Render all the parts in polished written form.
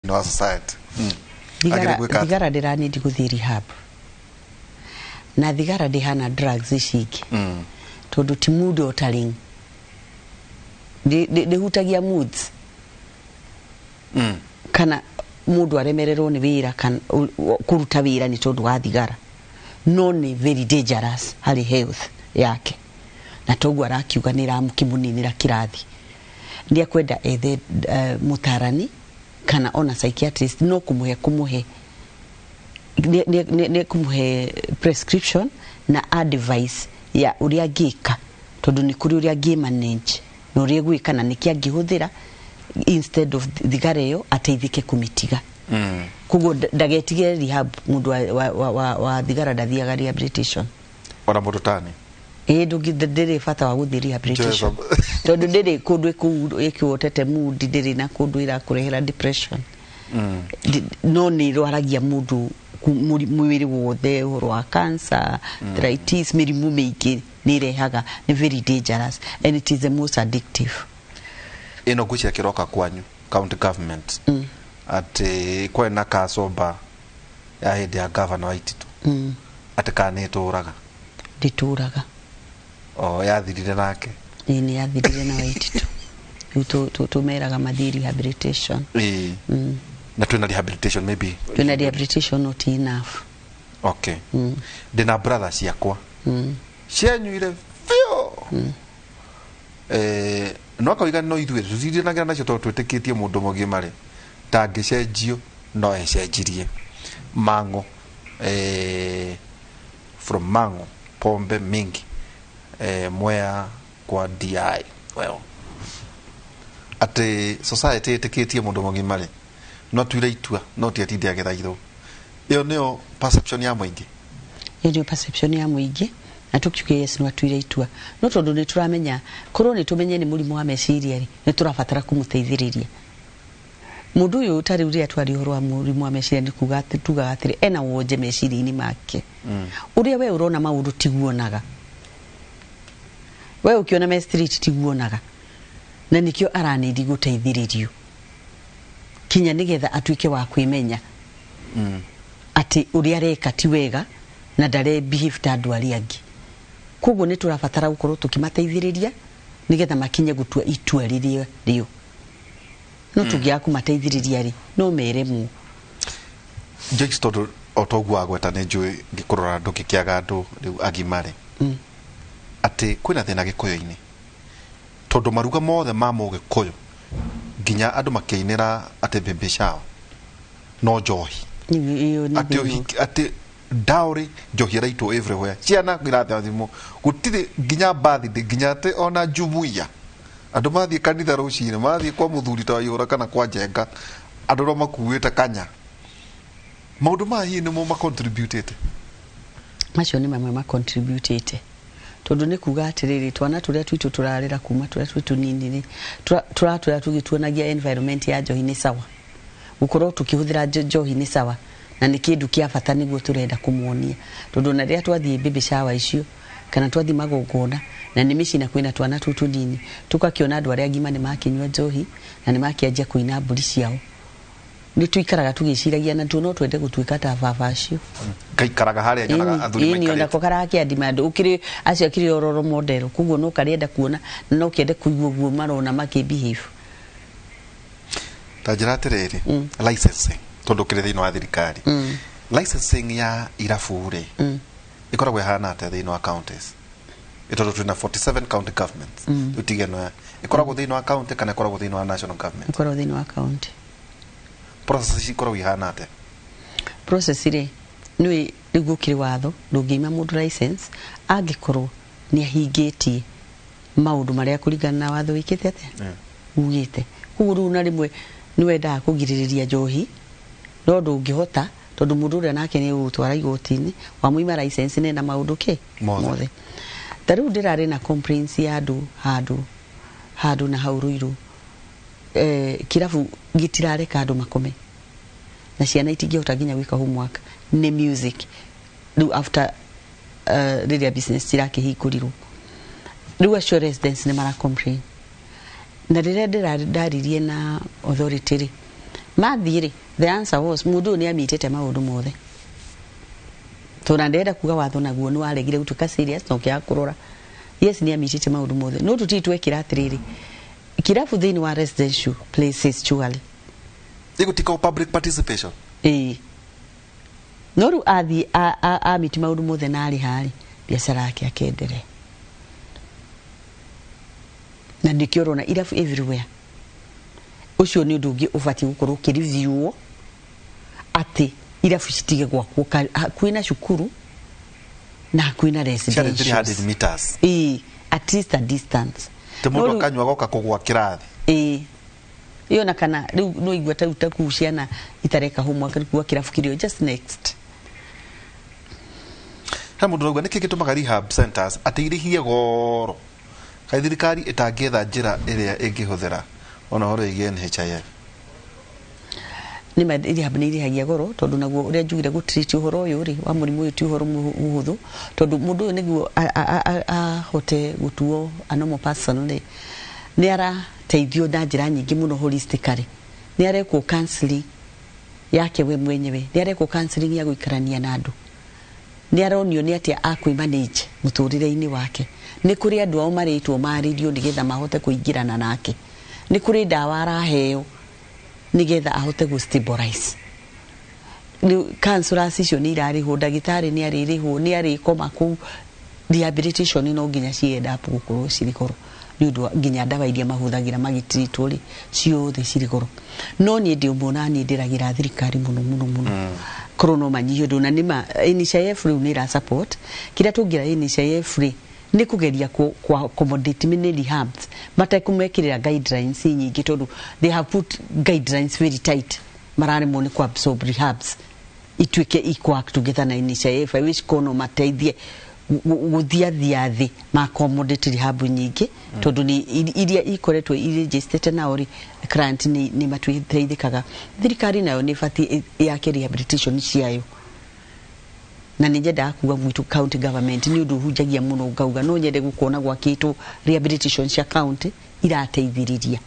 Thĩinĩ wa society. Thigara. Agĩrĩ gwĩka atĩa? Thigara ndĩranindi gũthiĩ rehab, na thigara ndĩhana drugs ici ingĩ, tondũ ti mood altering. Ndĩhutagia moods kana mũndũ aremererwo nĩ wĩra kana kũruta wĩra nĩ tondũ wa thigara, no nĩ very dangerous harĩ health yake, na toguo arakiuga nĩ ĩramũkĩmũninĩra kĩrathi. Nĩ akwenda ethe mũtarani kana ona psychiatrist, no kũmũhe nĩ kũmũhe prescription na advice ya ũrĩa angĩka, tondũ nĩ kũrĩ ũrĩa angĩ manage na ũrĩa egwĩka na nĩkĩ angĩhũthĩra instead of thigara ĩyo ateithĩke kũmĩtiga. Koguo ndagetigĩre rehab. Mũndũ wa thigara ndathiaga rehabilitation. Ona mũndũ tani? Ĩĩ, ndĩrĩ bata wa gũthiĩ rehabilitation, tondũ ndĩrĩ kũndũ ĩkũotete mood, ndĩrĩ na kũndũ ĩrakũrehera depression. No nĩ ĩrwaragia mũndũ mwĩrĩ wothe, ũhoro wa cancer, arthritis, mĩrimũ mĩingĩ nĩ ĩrehaga. Nĩ very dangerous and it is the most addictive. Ĩno ngwĩciria kĩroka kwanyu county government, atĩ kwarĩ na kacoba ya hĩndĩ ya governor wa Ititu, atĩ kana nĩ ĩtũraga? Ndĩtũraga. O yathirire nake? Ĩĩ, nĩ yathirire na Waititu. Rĩu tũmeraga mathiĩ rehabilitation. Ĩĩ, na twĩna rehabilitation maybe? Twĩna rehabilitation, not enough. Okay. Ndĩna brother ciakwa cianyuire biũ. No akauga no ithuĩ tũtindanagĩra nacio tondũ twĩtĩkĩtie mũndũ mũgima rĩ ndangĩcenjio, no ecenjirie mango, from mango pombe mingi, Mwea kwa DI. Well, atĩ society ĩtĩkĩtie mũndũ mũgima rĩ no tuire itua, no ti atinde agĩthaithwo. Ĩyo nĩyo perception ya mũingĩ. Ĩyo nĩyo perception ya mũingĩ, na tũkiuge yes, no atuire itua, no tondũ nĩ tũramenya korwo nĩ tũmenye nĩ mũrimũ wa meciria rĩ, nĩ tũrabatara kũmũteithĩrĩria mũndũ ũyũ. Ta rĩu rĩrĩa twaria ũhoro wa mũrimũ wa meciria, nĩ kuga atĩ tugaga atĩrĩ ena wonje meciria-inĩ make. Ũrĩa we ũrona maũndũ tiguonaga, we ũkĩona me street tiguonaga, na nĩkĩo aranĩndi gũteithĩrĩrio kinya nĩgetha atuĩke wa kwĩmenya atĩ ũrĩa areka ti wega na ndare behave ta andũ arĩa angĩ. Koguo nĩ tũrabatara gũkorwo tũkĩmateithĩrĩria nĩgetha makinye gũtua itua rĩrĩa rĩo. No tũngĩaga kũmateithĩrĩria rĩ, no meremwo. Joyce, tondũ o toguo wagweta, nĩ njũĩ ngĩkũrora ndũngĩkĩaga andũ rĩu agima rĩ, atĩ kwĩna thĩna gĩkũyũ-inĩ, tondũ maruga mothe ma mũgĩkũyũ nginya andũ makĩinĩra atĩ baby shower no njohi. Ĩyo nĩ atĩ thĩna. Ũhiki atĩ dowry, njohi ĩraitwo everywhere, ciana irathimwo, gũtirĩ nginya birthday, nginya atĩ ona jumuiya andũ mathiĩ kanitha rũcinĩ, mathiĩ kwa mũthuri ta Waihũra kana kwa Njenga, andũ no makuĩte kanya. Maũndũ maya hihi nĩmo macontributĩte? Macio nĩ mamwe macontributĩte, tondũ nĩ kuga atĩrĩrĩ, twana tũrĩa twitũ tũrarĩra kuma tũrĩa twĩ tũnini rĩ, tũratũra tũgĩtuonagia environment ya njohi nĩ sawa, gũkorwo tũkĩhũthĩra njohi nĩ sawa na nĩ kĩndũ kĩa bata nĩguo tũrenda kũmuonia. Tondũ ona rĩrĩa twathiĩ baby shower icio kana twathiĩ magongona na nĩ mĩciĩ na kwĩna twana tũu tũnini, tũgakĩona andũ arĩa agima nĩ makĩnyua njohi na nĩ makĩanjia kũina mbũri ciao, nĩ tũikaraga tũgĩciragia na tuo no twende gũtuĩka ta baba acio. Ngaikaraga harĩa nyonaga athuri Ĩni, maikarĩte. Onako karakĩandima andũ ũkĩrĩ acio akĩrĩ ororo model, koguo no karĩenda kuona na no kĩende kũigua ũguo marona makĩ behave. Ta njĩra atĩrĩrĩ, licensing, tondũ kĩrĩ thĩinĩ wa thirikari, licensing ya irabu rĩ, ĩkoragwo ĩhana atĩa thĩinĩ wa counties? Ĩ tondũ twĩna 47 county governments, rĩu tige ĩno ĩkoragwo thĩinĩ wa county kana ĩkoragwo thĩinĩ wa national government? Ĩkoragwo thĩinĩ wa county. Process ici ikoragwo ihana atĩa? Process rĩ, nĩ rĩu gũkĩrĩ watho ndũngĩima mũndũ license angĩkorwo nĩ ahingĩtie maũndũ marĩa kũringana na watho wĩkĩte atĩa, ugĩte. Koguo rĩu na rĩmwe nĩ wendaga kũgirĩrĩria njohi, no ndũngĩhota, tondũ mũndũ ũrĩa nake nĩ ũgũtwara igoti-inĩ wamũima license nena maũndũ kĩ. Mothe. Mothe. Ta rĩu ndĩrarĩ na complaints ya andũ handũ handũ na hau Ruiru, kĩrabu gĩtirareka andũ makome na ciana itingĩhota nginya gwĩka homework nĩ music. Rĩu after rĩrĩa business cirakĩhingũrirwo, rĩu acio residents nĩ mara complain, na rĩrĩa ndaririe na authority rĩ, Mathiĩ rĩ, the answer was mũndũ ũyũ nĩ amitĩte maũndũ mothe, tondũ ndĩrenda kuga watho naguo nĩ waregire gũtuĩka serious na ũkĩaga kũrora. Yes, nĩ amitĩte maũndũ mothe, no tũtirĩ twekĩra atĩrĩrĩ kirabu thĩinĩ wa residential places surely. Ĩgũtika public participation. Ĩĩ, no rĩu athiĩ amiti maũndũ mothe na arĩ harĩ biacara yake akenderea, na nĩkĩo ũrona irabu everywhere. Ũcio nĩ ũndũ ũngĩ ũbatiĩ gũkorwo ũkĩriviuo, atĩ irabu citige gwakwo hakuhĩ na cukuru na hakuhĩ na ciarĩ residentials. 300 meters. Ĩĩ, at least a distance. Te No mũndũ rĩu- akanyua goka kũgwa kĩrathi. Ĩĩ, iyo na kana rĩu no igua ta rĩu ta kuu ciana itareka homework nĩ kuga kĩrabu kĩrĩo just next. He mũndũ ũrauga nĩkĩ gĩtũmaga rehab centers atĩ irĩhie goro, kaĩ thirikari ĩtangĩetha njĩra ĩrĩa ĩngĩhũthĩra ona ũhoro ĩgiĩ NHIF? Nĩ ma rehab nĩ irĩhagia goro, tondũ naguo ũrĩa njugire gũtreat ũhoro ũyũ rĩ wa mũrimũ ũyũ ti ũhoro mũhũthũ, tondũ mũndũ ũyũ nĩguo ahote gũtuo a normal person rĩ, nĩ arateithio na njĩra nyingĩ mũno holistically. Nĩ arekwo counseling yake we mwenyewe, nĩ arekwo counseling ya gũikarania na andũ, nĩ aronio nĩ atĩa akwĩ-manage mũtũrĩre-inĩ wake, nĩ kũrĩ andũ ao marĩtwo marĩrio nĩgetha mahote kũingĩrana nake, nĩ kũrĩ ndawa araheo nĩgetha ahote gũ stabilize. Rĩu counselors icio nĩ irarĩhwo, ndagĩtarĩ nĩ arĩrĩhwo, nĩ arĩkoma kũu. Rehabilitation no nginya ci end up gũkorwo cirĩ goro, nĩ ũndũ wa nginya ndawa iria mahũthagĩra magĩtreatwo rĩ, ciothe cirĩ goro. No niĩ ndĩ ũmwe na niĩ ndĩragĩra thirikari mũno mũno mũno korwo no manyihie ũndũ, na nĩma NHIF rĩu nĩ ĩra support. Kĩrĩa tũngĩra NHIF rĩ, nĩ kũgeria ku accommodate many rehabs matekũmekĩrĩra guidelines nyingĩ, tondũ they have put guidelines very tight, mararemwo nĩ ku absorb rehabs ituĩke equal together na NHIF. I wish kono mateithie gũthiathia thĩ ma accommodate rehab nyingĩ, tondũ nĩ iria ikoretwo iregistered nao rĩ, client nĩ matuteithĩkaga. Thirikari nayo nĩ ĩbatiĩ yake rehabilitation ciayo, na nĩ nyendaga kuga gwitũ county government nĩ ũndũ ũhunjagia mũno ngauga no nyende gũkuona gwakĩtwo rehabilitation cia county irateithĩrĩria,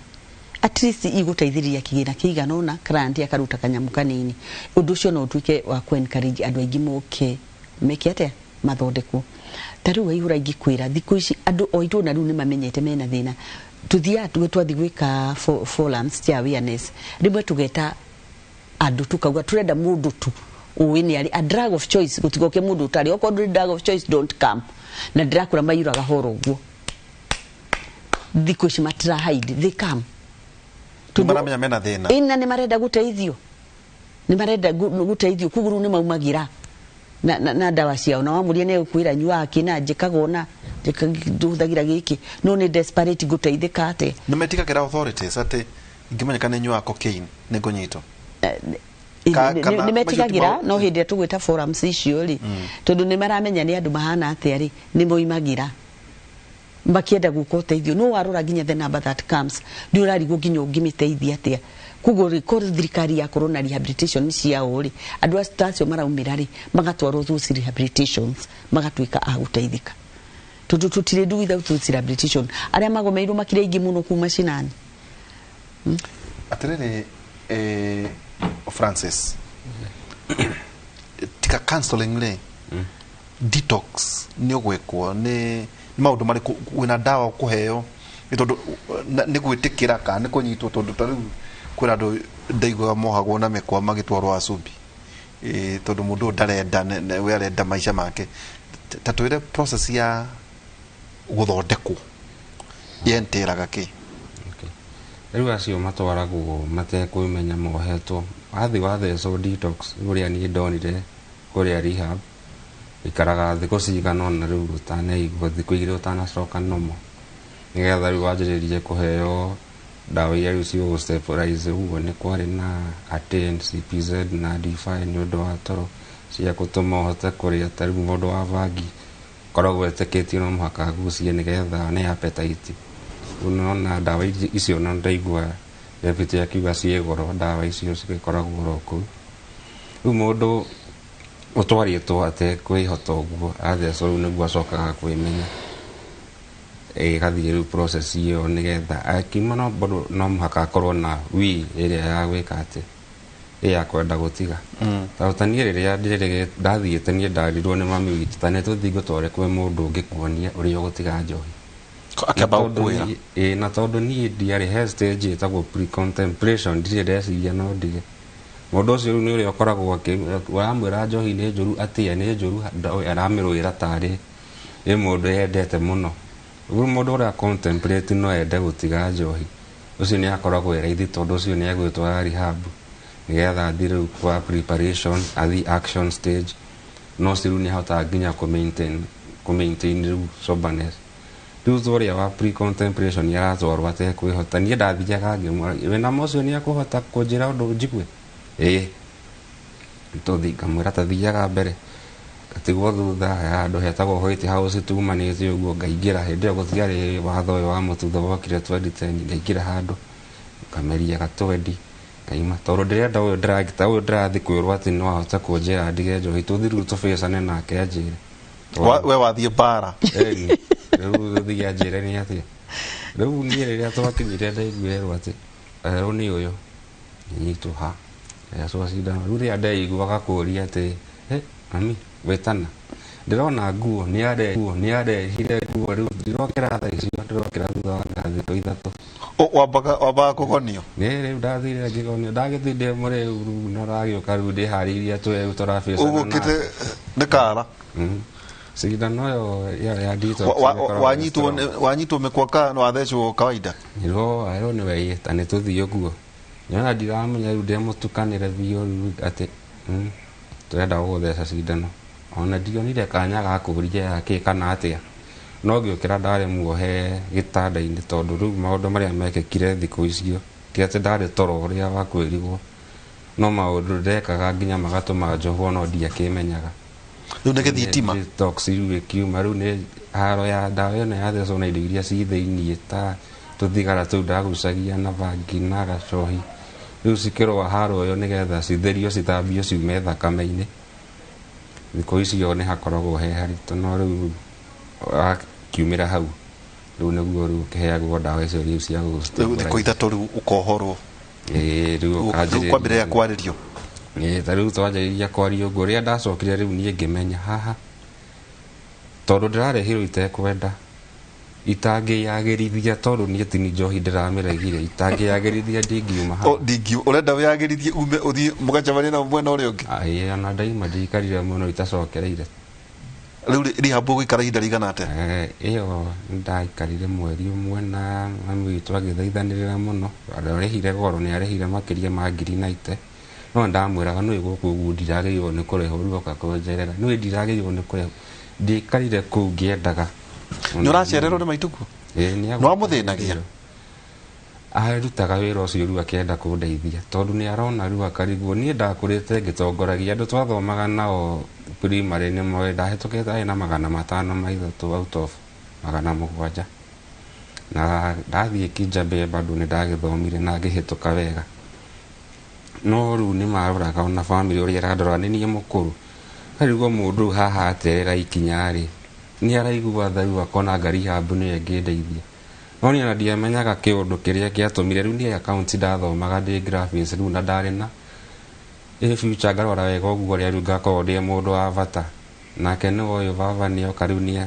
at least igũteithĩrĩria kĩgĩna kĩigana ũna, client akaruta kanyamũ kanini. Ũndũ ũcio no ũtuĩke wa ku encourage andũ aingĩ moke meke atĩa, mathondekwo. Ta rĩu Waihũra, ingĩkwĩra thikũ ici andũ o itũra rĩu nĩ mamenyete mena thĩna. Tuthiaga twathiĩ gwĩka forums cia awareness, rĩmwe tũgeta andũ tukauga turenda mũndũ tu ũĩ nĩ arĩ a drug of choice, gũtigoke mũndũ ũtarĩ. Okorwo ndũrĩ drug of choice, don't come. Na ndĩrakũra maiyũraga horo ũguo. Thikũ ici matira hide, they come. Nĩ maramenya mena thĩna. Ĩna nĩ marenda gũteithio, nĩ marenda gũteithio, koguo rĩu nĩ maumagĩra na ndawa ciao, na wamũria nĩ egũkwĩra nyuaga kĩna, njĩkaga ũna, ndũhũthagĩra gĩkĩ, no nĩ desperate ngũteithĩka atĩa. Nĩ metigagĩra authorities atĩ ingĩmenyeka nĩ nyuaga cocaine nĩ ngũnyitwo? Kana Nĩ metigagĩra. macio ti No hĩndĩ ĩrĩa tũgwĩta forums icio rĩ, tondũ nĩ maramenya nĩ andũ mahana atĩa rĩ, nĩ moimagĩra makĩenda gũka ũteithio. No warora nginya the number that comes, nĩ ũrarigwo nginya ũngĩmĩteithia atĩa. Koguo rĩ, korwo thirikari yakorwo na rehabilitation ciao rĩ, andũ acio ta acio maraumĩra rĩ, magatwarwo those rehabilitations, magatuĩka a gũteithĩka, tondũ tũtirĩ do without those rehabilitation. Arĩa magomeirwo makĩrĩ aingĩ mũno kuma macinani. Atĩrĩrĩ, Francis, tika counseling rĩ, detox nĩ ũgwĩkwo, nĩ maũndũ marĩkũ wĩna ndawa ũkũheo? Nĩ tondũ nĩ gwĩtĩkĩra kana nĩ kũnyitwo? Tondũ ta rĩu kwĩna andũ ndaiguaga mohagwo na mĩkwa magĩtwarwo Asubi, tondũ mũndũ ũyũ ndarenda, we arenda maica make. Ta twĩre process ya gũthondekwo yentĩraga kĩ? Okay. Rĩu acio matwaragwo matekwĩmenya mohetwo, wathiĩ wathecwo detox ũrĩa niĩ ndonire kũrĩa rehab, ikaraga thikũ cigana ũna rĩu ũtaneigua, thikũ 2 ũtanacoka normal, nĩgetha rĩu wanjĩrĩrie kũheo ndawa iria rĩu cigũgũ stabilize. Ũguo nĩ kwarĩ na Aten, CPZ na D5 nĩ ũndũ wa toro, cia gũtũma ũhote kũrĩa. Ta rĩu mũndũ wa bangi koragwo etĩkĩtio no mũhaka agucie nĩgetha one appetite. Rĩu nĩwona ndawa icio, na ndaigua deputy akiuga ciĩ goro, ndawa icio cigĩkoragwo oro kũu. Rĩu mũndũ ũtwarĩtwo atekwĩhota ũguo athecwo, rĩu nĩguo acokaga kwĩmenya, ĩgathiĩ rĩu process ĩyo nĩgetha akiuma, no bado no mũhaka akorwo na will ĩrĩa ya gwĩka atĩ Ya kwenda gũtiga. Tondũ ta niĩ rĩrĩa ndathiĩte niĩ ndarirwo nĩ mami witũ ta nĩ tũthiĩ ngũtware kwĩ mũndũ ũngĩ kuonia ũrĩa ũgũtiga njohi. Akĩamba Na tondũ gũkwĩra. Ĩĩ, na tondũ niĩ ndiarĩ he stage ĩtagwo pre-contemplation, ndirĩ ndeciria no ndige. Mũndũ ũcio rĩu nĩ ũrĩa ũkoragwo waramwĩra njohi nĩ njũru atĩa, nĩ njũru, aramĩrũĩra tarĩ ĩ mũndũ yendete mũno. Rĩu mũndũ ũrĩa contemplate no ende gũtiga njohi, ũcio nĩ akoragwo e raithi tondũ ũcio nĩ egwĩtwara rehab nĩgetha athiĩ rĩu kwa preparation, athiĩ action stage, no ũcio rĩu nĩ ahotaga nginya kũ maintain rĩu soberness. Rĩu ta ũrĩa wa pre-contemplation nĩ aratwarwo atekwĩhota. Niĩ ndathiaga ngĩmwĩra wĩna ma ũcio nĩ ekũhota kũnjĩra ũndũ njigue, ĩĩ tũthiĩ, ngamwĩra tathiaga mbere ngatigwo thutha. Handũ hetagwo White House tumanĩte ũguo, ngaingĩra. Hĩndĩ ĩyo gũtiarĩ watho ũyũ wa mũtutho wokire 2010. Ngaingĩra handũ ngameria gatwendi ngaima tondũ ndĩrenda ũyũ ndĩragita ũyũ ndĩrathiĩ kwĩrwo atĩ no ahote kũnjĩra ndige njohi, tũthiĩ rĩu tũbĩcane nake anjĩre. We wathiĩ mbara. Ĩni, rĩu tũthiĩ anjĩre nĩ atĩa. Rĩu niĩ rĩrĩa twakinyire ndaiguirwo atĩ erũ nĩ ũyũ nyitwo ha ecwo cindano. Rĩu rĩrĩa ndeiguaga kũũria atĩ, "Ĩ mami wĩtana ndĩrona nguo nĩ arehire nguo, rĩu ndirokĩra thaa icio, ndĩrokĩra thutha wa thikũ 3." Wambaga kũgonio. Nĩ rĩu ndathire ngĩgonio, ndagĩthiĩ ndĩ mũrĩu rĩu na ndagĩũka rĩu ndĩharĩirie tũrĩu tũrabĩcana. Ũgũkĩte nĩ kara. Cindano ĩyo ya detox ĩkoragwo Wanyitwo strong. Wanyitwo mĩkwa kana wathecwo kawaida? Ĩrwo nĩ we ta nĩ tũthiĩ ũguo nyona ndiramenya rĩu ndĩmũtukanĩre biũ rĩu atĩ tũrenda gũgũtheca cindano. Ona ndionire kanya ga kũũria yakĩ kana atĩa, no ngĩũkĩra ndarĩ muohe gĩtanda-inĩ tondũ rĩu maũndũ marĩa mekĩkire thikũ icio ti atĩ ndarĩ toro ũrĩa wa kwĩrigwo, no maũndũ ndekaga nginya magatũma njohwo no ndiakĩmenyaga. Rĩu nĩ gĩthitima. Detox rĩu ĩkiuma, rĩu nĩ haro ya ndawa ĩno yathecwo na indo iria ci thĩiniĩ ta tũthigara tũu ndagucagia na bangi na gacohi, rĩu cikĩrũa haro ĩyo nĩgetha citherio cithambio ciume thakame-inĩ. Thikũ icio nĩ hakoragwo he haritũ, no rĩu wakiumĩra hau rĩu nĩguo rĩu ũkĩheagwo ndawa icio rĩu cia Rĩu thikũ 3 rĩu ũkohorwo. Ĩĩ, rĩu Rĩu ũkanjĩrĩria. Kwambĩrĩria kwarĩrio. Ĩĩ, ta rĩu twanjĩrĩria kwaria ũguo rĩrĩa ndacokire rĩu niĩ ngĩmenya haha tondũ ndĩrarehirwo itekwenda itangĩyagĩrithia tondũ niĩ ti njohi ndĩramĩregire, itangĩyagĩrithia ndingiuma O, haha. ndingi ũrenda wĩyagĩrithie ume ũthiĩ mũgacemania na mwena ũrĩa ũngĩ. Ĩĩ, ona ndaima ndiikarire mũno itacokereire. Rĩu rehab ũgũikara ihinda rĩigana atĩa? Ĩyo ndaikarire mweri 1 na mami witũ agĩthaithanĩrĩra mũno. Arĩhire goro, nĩ arĩhire makĩria ma ngiri 90, no ndamwĩraga nĩ gũkũ ũguo ndiragĩrĩirwo nĩ kũrĩhwo, rĩu oka kũnjerera nĩ ndiragĩrĩirwo nĩ kũrĩhwo, ndiikarire kũu ngĩendaga. Nĩ ũracererwo nĩ maituguo? Ĩĩ, nĩ Nĩ wamũthĩnagia? Arutaga wĩra ũcio rĩu akĩenda kũndeithia tondũ nĩ arona rĩu akarigwo niĩ ndakũrĩte ngĩtongoragia andũ twathomaga nao primary, nĩ moĩ ndahĩtũkĩte arĩ na 503 out of 700, na ndathiĩ Kijabe bado nĩ ndagĩthomire na ngĩhĩtũka wega, no rĩu nĩ maroraga ona family ũrĩa ĩrandora nĩ niĩ mũkũrũ, karigwo mũndũ rĩu haha aterera ikinya rĩ nĩ araigua tha, rĩu akona anga rehab nĩyo ĩngĩndeithia, no niĩ ona ndiamenyaga kĩũndũ kĩrĩa gĩatũmire. Rĩu niĩ account ndathomaga ndĩ graphics rĩu na ndarĩ na ĩ future ngarora wega ũguo ũrĩa rĩu ngakorwo ndĩ mũndũ wa bata, nake nĩwe ũyũ baba nĩoka rĩu nĩ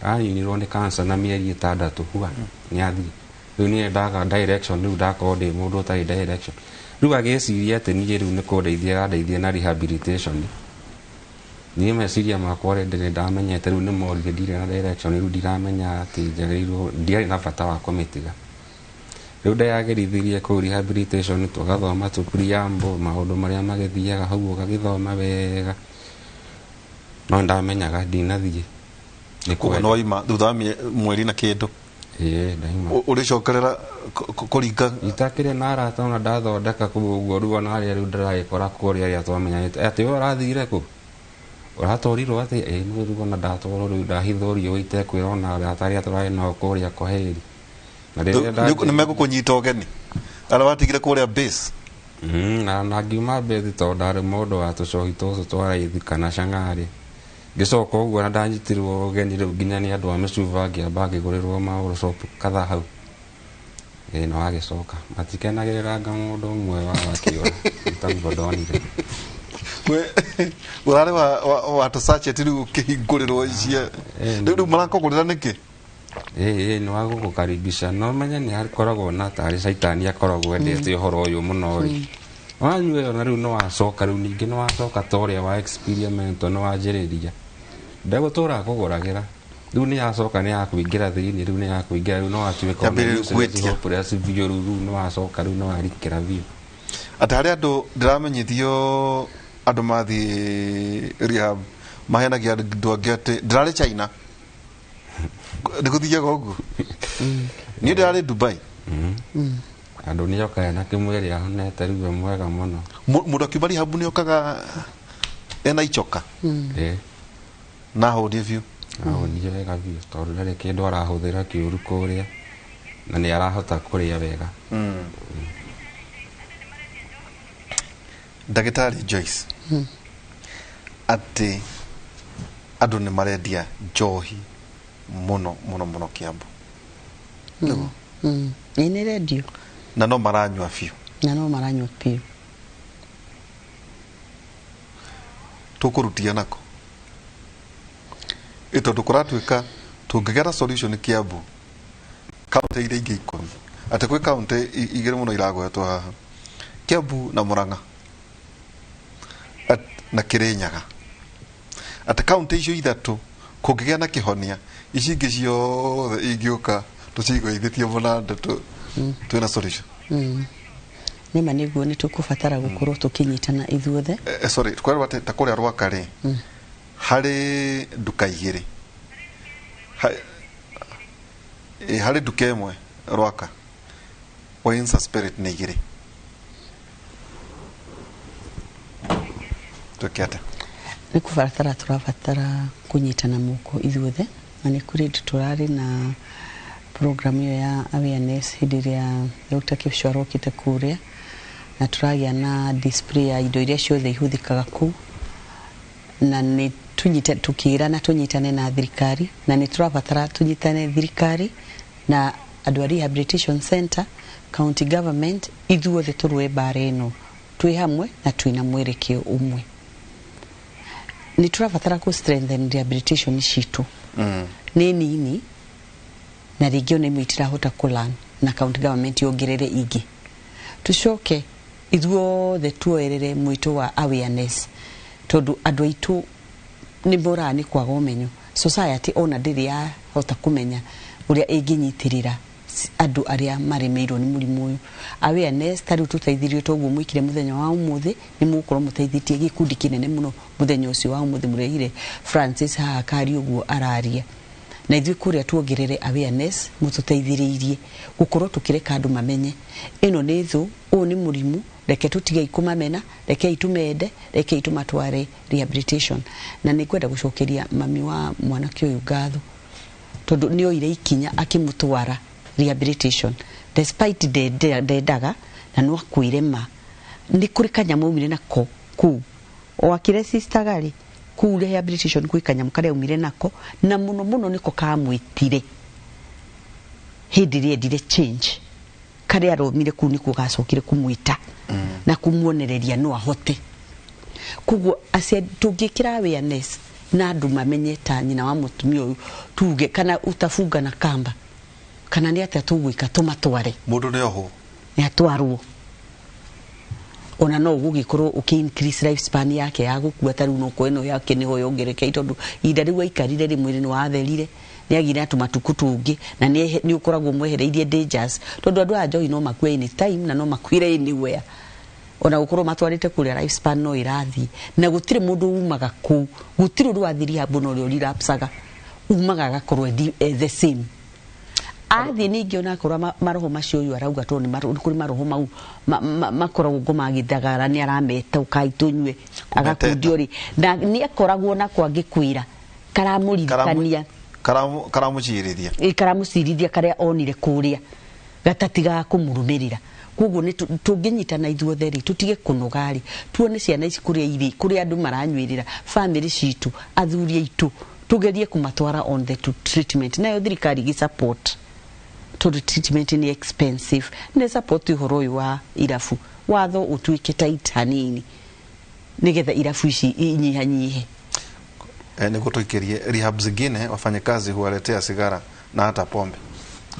anyinirwo nĩ cancer na mĩeri 6 hua nĩ athiĩ. Rĩu niĩ ndaga direction, rĩu ndakorwo ndĩ mũndũ ũtarĩ direction, rĩu agĩciria atĩ niĩ rĩu nĩ kũndeithia arandeithia na rehabilitation. Niĩ meciria makwa already nĩ ndamenyete rĩu nĩ morire, ndirĩ na direction, rĩu ndiramenya atĩ njagĩrĩirwo, ndiarĩ na bata wa kũmĩtiga. Rĩu ndeyagĩrithirie kũu rehabilitation, tũgathoma tũ preamble maũndũ marĩa magĩthiaga hau, ũgagĩthoma wega, no ndamenyaga ndinathiĩ nĩ Koguo kwenda. nĩ waima thutha wa mweri na kĩndũ? Ĩĩ, ndaima. Ũrĩcokerera kũringa? Itakĩrĩ na arata ona ndathondeka kũu ũguo, rĩu ona arĩa rĩu ndĩragĩkora kũrĩa arĩa twamenyanĩte atĩ we ũrathire kũ ũratwarirwo atĩ ĩ nĩ rĩu ona ndatwarwo rĩu ndahithũrio itekwĩra ona arata arĩa tũrarĩ nao kũrĩa kwaheri na rĩrĩa Nĩ megũkũnyita ũgeni arĩa watigire kũrĩa base? Na ngiuma bethi tondũ ndarĩ mũndũ wa tũcohi tũtũ twa raithi kana cang'arĩ, ngĩcoka ũguo na ndanyitirwo ũgeni rĩu nginya nĩ andũ a mĩcuba, ngĩamba ngĩgũrĩrwo maũrũcopu kadhaa hau. Ĩĩ no agĩcoka matikenagĩrĩra anga mũndũ ũmwe wao akĩũra taguo ndonire. Ũrarĩ wa tũsachet rĩu ũkĩhingũrĩrwo icia rĩu marakũgũrĩra nĩkĩ? Ĩĩ nĩ wa gũgũkaribisha no menye nĩ akoragwo na tarĩ caitani akoragwo endete ũhoro ũyũ mũno rĩ wanyua ĩyo na rĩu nĩ wacoka rĩu ningĩ nĩ wacoka ta ũrĩa wa experiment nĩ wanjĩrĩria ndegũtũra akũgũragĩra rĩu nĩ yacoka nĩ yakũingĩra thĩinĩ rĩu nĩ yakũingĩra rĩu no watuĩka Yambĩrĩria gwĩtia. hopeless biũ rĩu rĩu nĩ wacoka rĩu nĩ warikĩra biũ. Atĩ harĩ andũ ndĩramenyithio andũ mathiĩ rehab maheanagia andũ angĩ atĩ ndĩrarĩ China nĩ gũthiaga ũguo niĩ ndĩrarĩ Dubai. Andũ nĩ okaga na kĩmwĩrĩ ahonete rĩu e mwega mũno. Mũndũ akiuma rehab nĩ okaga ena icoka Ĩĩ na ahũnie biũ. Ahũnie wega biũ tondũ ndarĩ kĩndũ arahũthĩra kĩũru kũrĩa na nĩ arahota kũrĩa wega. Ndagĩtarĩ Joyce, atĩ andũ nĩ marendia njohi mũno mũno mũno Kiambu. Nĩguo? Ĩ nĩ rendio. Na no maranyua biũ. Na no maranyua biũ. Tũkũrutia nako ĩ tondũ kũratuĩka tũngĩgera solution Kiambu kaunti iria ingĩ 10 atĩ kwĩ kaunti igĩrĩ mũno iragwetwo haha Kiambu na Murang'a na Kirinyaga atĩ kaunti icio ithatũ kũngĩgĩa na kĩhonia ici ingĩ ciothe ingĩũka tũcigũithĩtie mũnanda twĩna solution. Nĩma nĩguo nĩ tũkũbatara gũkorwo tũkĩnyitana ithuothe. Sorry tũkorwo atĩ ta kũrĩa Rwaka rĩ harĩ nduka igĩrĩ harĩ nduka ĩmwe Rwaka Wines and Spirit nĩ igĩrĩ twĩke atĩa? Nĩ kũbatara tũrabatara kũnyitana moko ithuothe na nĩ kũrĩ tũrarĩ na program ĩyo ya awareness hĩndĩ ĩrĩa Dr. Kipsho arokĩte kũrĩa na tũragĩa na display ya indo iria ciothe ihũthĩkaga kũu na nĩ tunyite tukĩrana tũnyitane na thirikari na nĩ tũrabatara tũnyitane thirikari na andũ a rehabilitation center county government ithuothe tũrũe mbara ĩno twĩ hamwe na twĩna mwerekeo ũmwe. Nĩ tũrabatara kũ strengthen rehabilitation citũ nĩ nini na rĩngĩ ona imwe itirahota kũ learn na county government yongerere ingĩ tucoke ithuothe tuoerere mwĩto wa awareness tondũ andũ aitũ nĩ moraga nĩ kwaga ũmenyo society ona ndĩrĩ yahota kũmenya ũrĩa ĩngĩnyitĩrĩra andũ arĩa maremeirwo nĩ mũrimũ ũyũ. Awareness ta rĩu tũteithirio toguo mwĩkire mũthenya wa ũmũthĩ nĩ mũgũkorwo mũteithĩtie gĩkundi kĩnene mũno mũthenya ũcio wa ũmũthĩ mũrehire Francis haha kari ũguo araria na ithuĩ kũrĩa tuongerere awareness mũtũteithĩrĩirie gũkorwo tũkĩreka andũ mamenye ĩno nĩ thũ ũyũ nĩ mũrimũ reke tũtige kũmamena rekei tũmende rekei tũmatware rehabilitation. Na nĩ ngwenda gũcokeria mami wa mwanake ũyũ ngatho tondũ nĩ oire ikinya akĩmũtwara rehabilitation despite ndendaga na no akuire ma nĩ kũrĩ kanyamũ aumire nako kũu o akĩresistaga rĩ kũu rehabilitation kwĩ kanyamũ karĩa aumire nako na mũno mũno nĩko kamwĩtire hĩndĩ ĩrĩa endire change karĩa aromire kũu nĩkuo gacokire kũmwĩta na kũmuonereria no ahote. Koguo aciari tũngĩkĩra awareness na andũ mamenye ta nyina wa mũtumia ũyũ tuge kana utafunga na kamba kana nĩ atĩa tũgwĩka tũmatware Mũndũ nĩ ohwo nĩ atwarwo ona no ũgũgĩkorwo ũkĩ increase lifespan yake ya gũkua ta rĩu no ĩno yake nĩho yongerekeire tondũ ihinda rĩu aikarire rĩ mwĩrĩ nĩ watherire nĩ agire na tũmatukũ tũngĩ na nĩ ũkoragwo mwehereirie dangers tondũ andũ aya njohi no makue any time na no makuire anywhere ona gũkorwo matwarĩte kũrĩa lifespan no ĩrathiĩ na gũtirĩ mũndũ umaga kũu gũtirĩ ũndũ wathiĩ rehab na ũrĩa ũrelapsaga umaga agakorwo the same athiĩ ningĩ ona akorwo maroho macio ũyũ arauga tondũ nĩ kũrĩ maroho mau makoragwo ngoma agĩthagara nĩ arameta ũkai tũnyue agakundio rĩ na nĩ akoragwo nako angĩkwĩra karamũririkania karamũcirithia ĩ karamũcirithia karĩa onire kũrĩa gatatigaga kũmũrũmĩrĩra. Koguo nĩ tũngĩnyitana ithuothe rĩ tũtige kũnoga rĩ tuone ciana ici kũrĩa irĩ kũrĩa andũ maranyuĩrĩra family citũ athuri aitũ tũgerie kũmatwara on the to treatment nayo thirikari ĩgĩ support Tondũ treatment nĩ expensive. Nĩ support ũhoro ũyũ wa irabu, watho ũtuĩke tight hanini nĩgetha irabu ici inyihanyihe. Nĩguo tũikĩrie rehab zingine, wafanyakazi huwaletea sigara na hata pombe.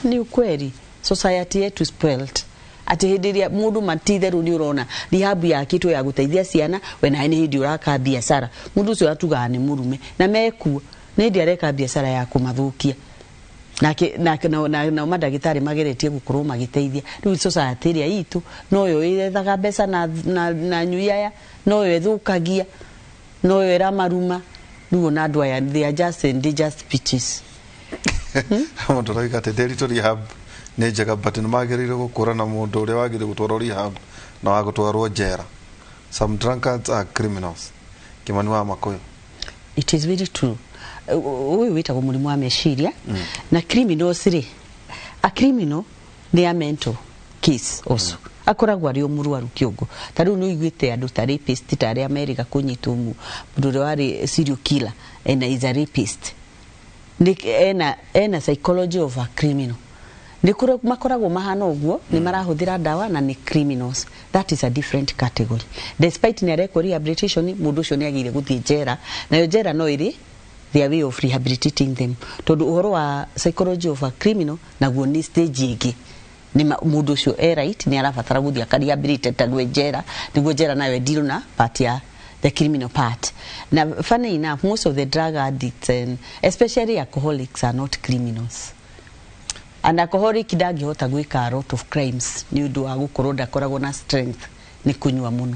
Ni ukweli, society yetu spoiled, atĩ hĩndĩ ĩrĩa mũndũ matitherũ nĩ ũrona rehab yakĩtwo ya gũteithia ciana, we nawe nĩ hĩndĩ ũraka biacara. Mũndũ ũcio atugaga nĩ mũrume na mekuo, nĩ hĩndĩ areka biacara ya kũmathũkia. Nake nao mandagĩtarĩ mageretie gũkorwo magĩteithia. Rĩu society ĩrĩa itũ noyo ĩrethaga mbeca na nyui aya, noyo ĩthũkagia, noyo ĩramaruma. Rĩu ona andũ aya, they are just endangered species. Mũndũ arauga atĩ Nderitu rehab nĩ njega, but nĩ magĩrĩire gũkũrana mũndũ ũrĩa wagĩrĩire gũtwarwo rehab na wa gũtwarwo njera. Some drunkards are criminals. Kimani wa Makuyu. It is very true. Ũyũ wĩtagwo mũrimũ wa meciria. Na criminals rĩ, a criminal nĩ a mental case also. Akoragwo arĩ o mũrwaru kĩongo. Ta rĩu nĩ ũiguĩte andũ ta rapist, ta arĩa merĩga kũnyitwo, mũndũ ũrĩa warĩ serial killer ena is a rapist. Nĩ ena psychology of a criminal. Nĩ kũrĩ makoragwo mahana ũguo, nĩ marahũthĩra ndawa na nĩ criminals. That is a different category. Despite nĩ arekwo rehabilitation, mũndũ ũcio nĩ agĩrĩire gũthiĩ njera, nayo njera no ĩrĩ their way of rehabilitating them, tondũ ũhoro wa psychology of a criminal naguo nĩ stage ĩngĩ. Nĩ mũndũ ũcio e right, nĩ arabatara gũthiĩ akarehabilitate tagwe njera, nĩguo njera nayo ĩdeal na part ya the criminal part. Na funny enough, most of the drug addicts and especially alcoholics are not criminals. An alcoholic ndangĩhota gwĩka a lot of crimes nĩ ũndũ wa gũkorwo ndakoragwo na strength nĩ kũnyua mũno.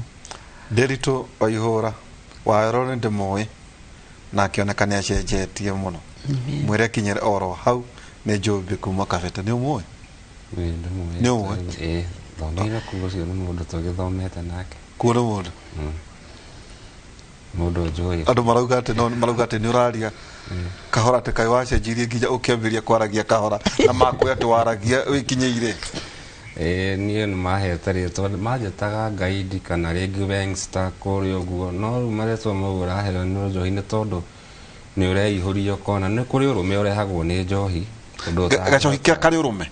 Nderitu Waihũra Waero nĩ ndĩmũĩ na akĩoneka nĩ acenjetie mũno, mwĩre kinyĩre oro hau. Nĩ Njũmbĩ kuma Kabete. Nĩ ũmũĩ? Ĩĩ, ndĩmũĩ. Nĩ ũmũĩ? Ĩĩ, thomeire kuo. Ũcio nĩ mũndũ tũgĩthomete nake. Kuo nĩ mũndũ Mũndũ njũĩ. Andũ marauga atĩ no marauga atĩ nĩ ũraria kahora, atĩ kaĩ wacenjirie nginya ũkĩambĩrĩria kwaragia kahora, na makwĩ atĩ waragia wĩkinyĩire. Ĩĩ, niĩ nĩ mahete rĩtwa, manjĩtaga Ngaindi kana rĩngĩ Wengster kũrĩa ũguo, no rĩu marĩtwa mau ũraheo nĩ njohi, nĩ tondũ nĩ ũreihũria ũkona nĩ kũrĩ ũrũme ũrehagwo nĩ njohi ũndũ Gacohi kĩa karĩ ũrũme.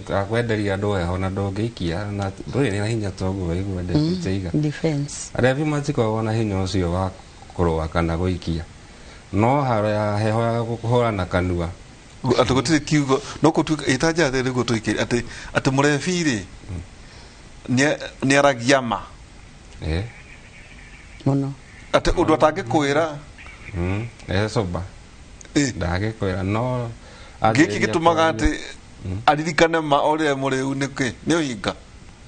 Gakwenderia andũ heho na ndũngĩikia na ndũrĩ na hinya toguo waigua ndĩiga. Defense. Arevi matikoragwo na hinya ũcio wa kũrũa kana gũikia, no haro ya heho ya kũhũra na kanua. Atĩ gũtirĩ kiugo no kũtuĩka ĩtanja atĩ nĩguo tũikĩrie atĩ mũrebi rĩ nĩ aragia ma. Eh. Mũno. Atĩ ũndũ atangĩkwĩra. Soba. Ndagĩkwĩra no gĩkĩ ambĩrĩria gĩtũmaga kwaria. Atĩ aririkane ma ũrĩa mũrĩu nĩkĩ nĩ ũhinga.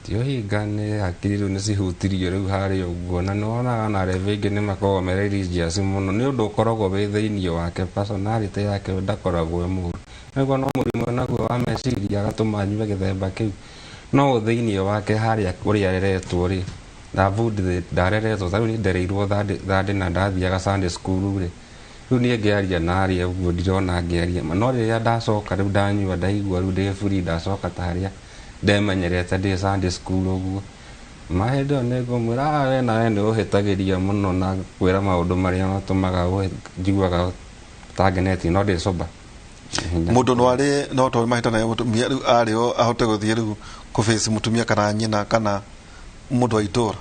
Ti ũhinga, nĩ hakiri rĩu nĩ cihutirio rĩu harĩa ũguo, na nĩ wonaga na arevi aingĩ nĩ makoragwo me religious mũno, nĩ ũndũ ũkoragwo wĩ thĩinĩ wake, personality yake, ndakoragwo e mũru nĩguo, no mũrimũ naguo wa meciria agatũma anyue gĩthemba kĩu, no thĩinĩ wake harĩa ũrĩa areretwo rĩ, ndabundithĩ ndareretwo ta rĩu niĩ ndereirwo thande na ndathiaga Sunday school rĩ, rĩu niĩ ngĩaria narĩa ũguo ndirona ngĩaria ma, no rĩrĩa ndacoka rĩu ndanyua ndaigua rĩu ndĩ free, ndacoka ta harĩa ndemenyerete ndĩ Sunday school ũguo, ma hĩndĩ ĩyo nĩ ngũmwĩra, "Ah, we nawe nĩ ũhĩtagĩria mũno na kwĩra maũndũ marĩa matũmaga njiguaga ũtangenetie, no ndĩ sober." Mũndũ no arĩ no to mahĩtanagia mũtumia rĩu arĩ o ahote gũthiĩ rĩu kũbĩci mũtumia kana nyina kana mũndũ wa itũra.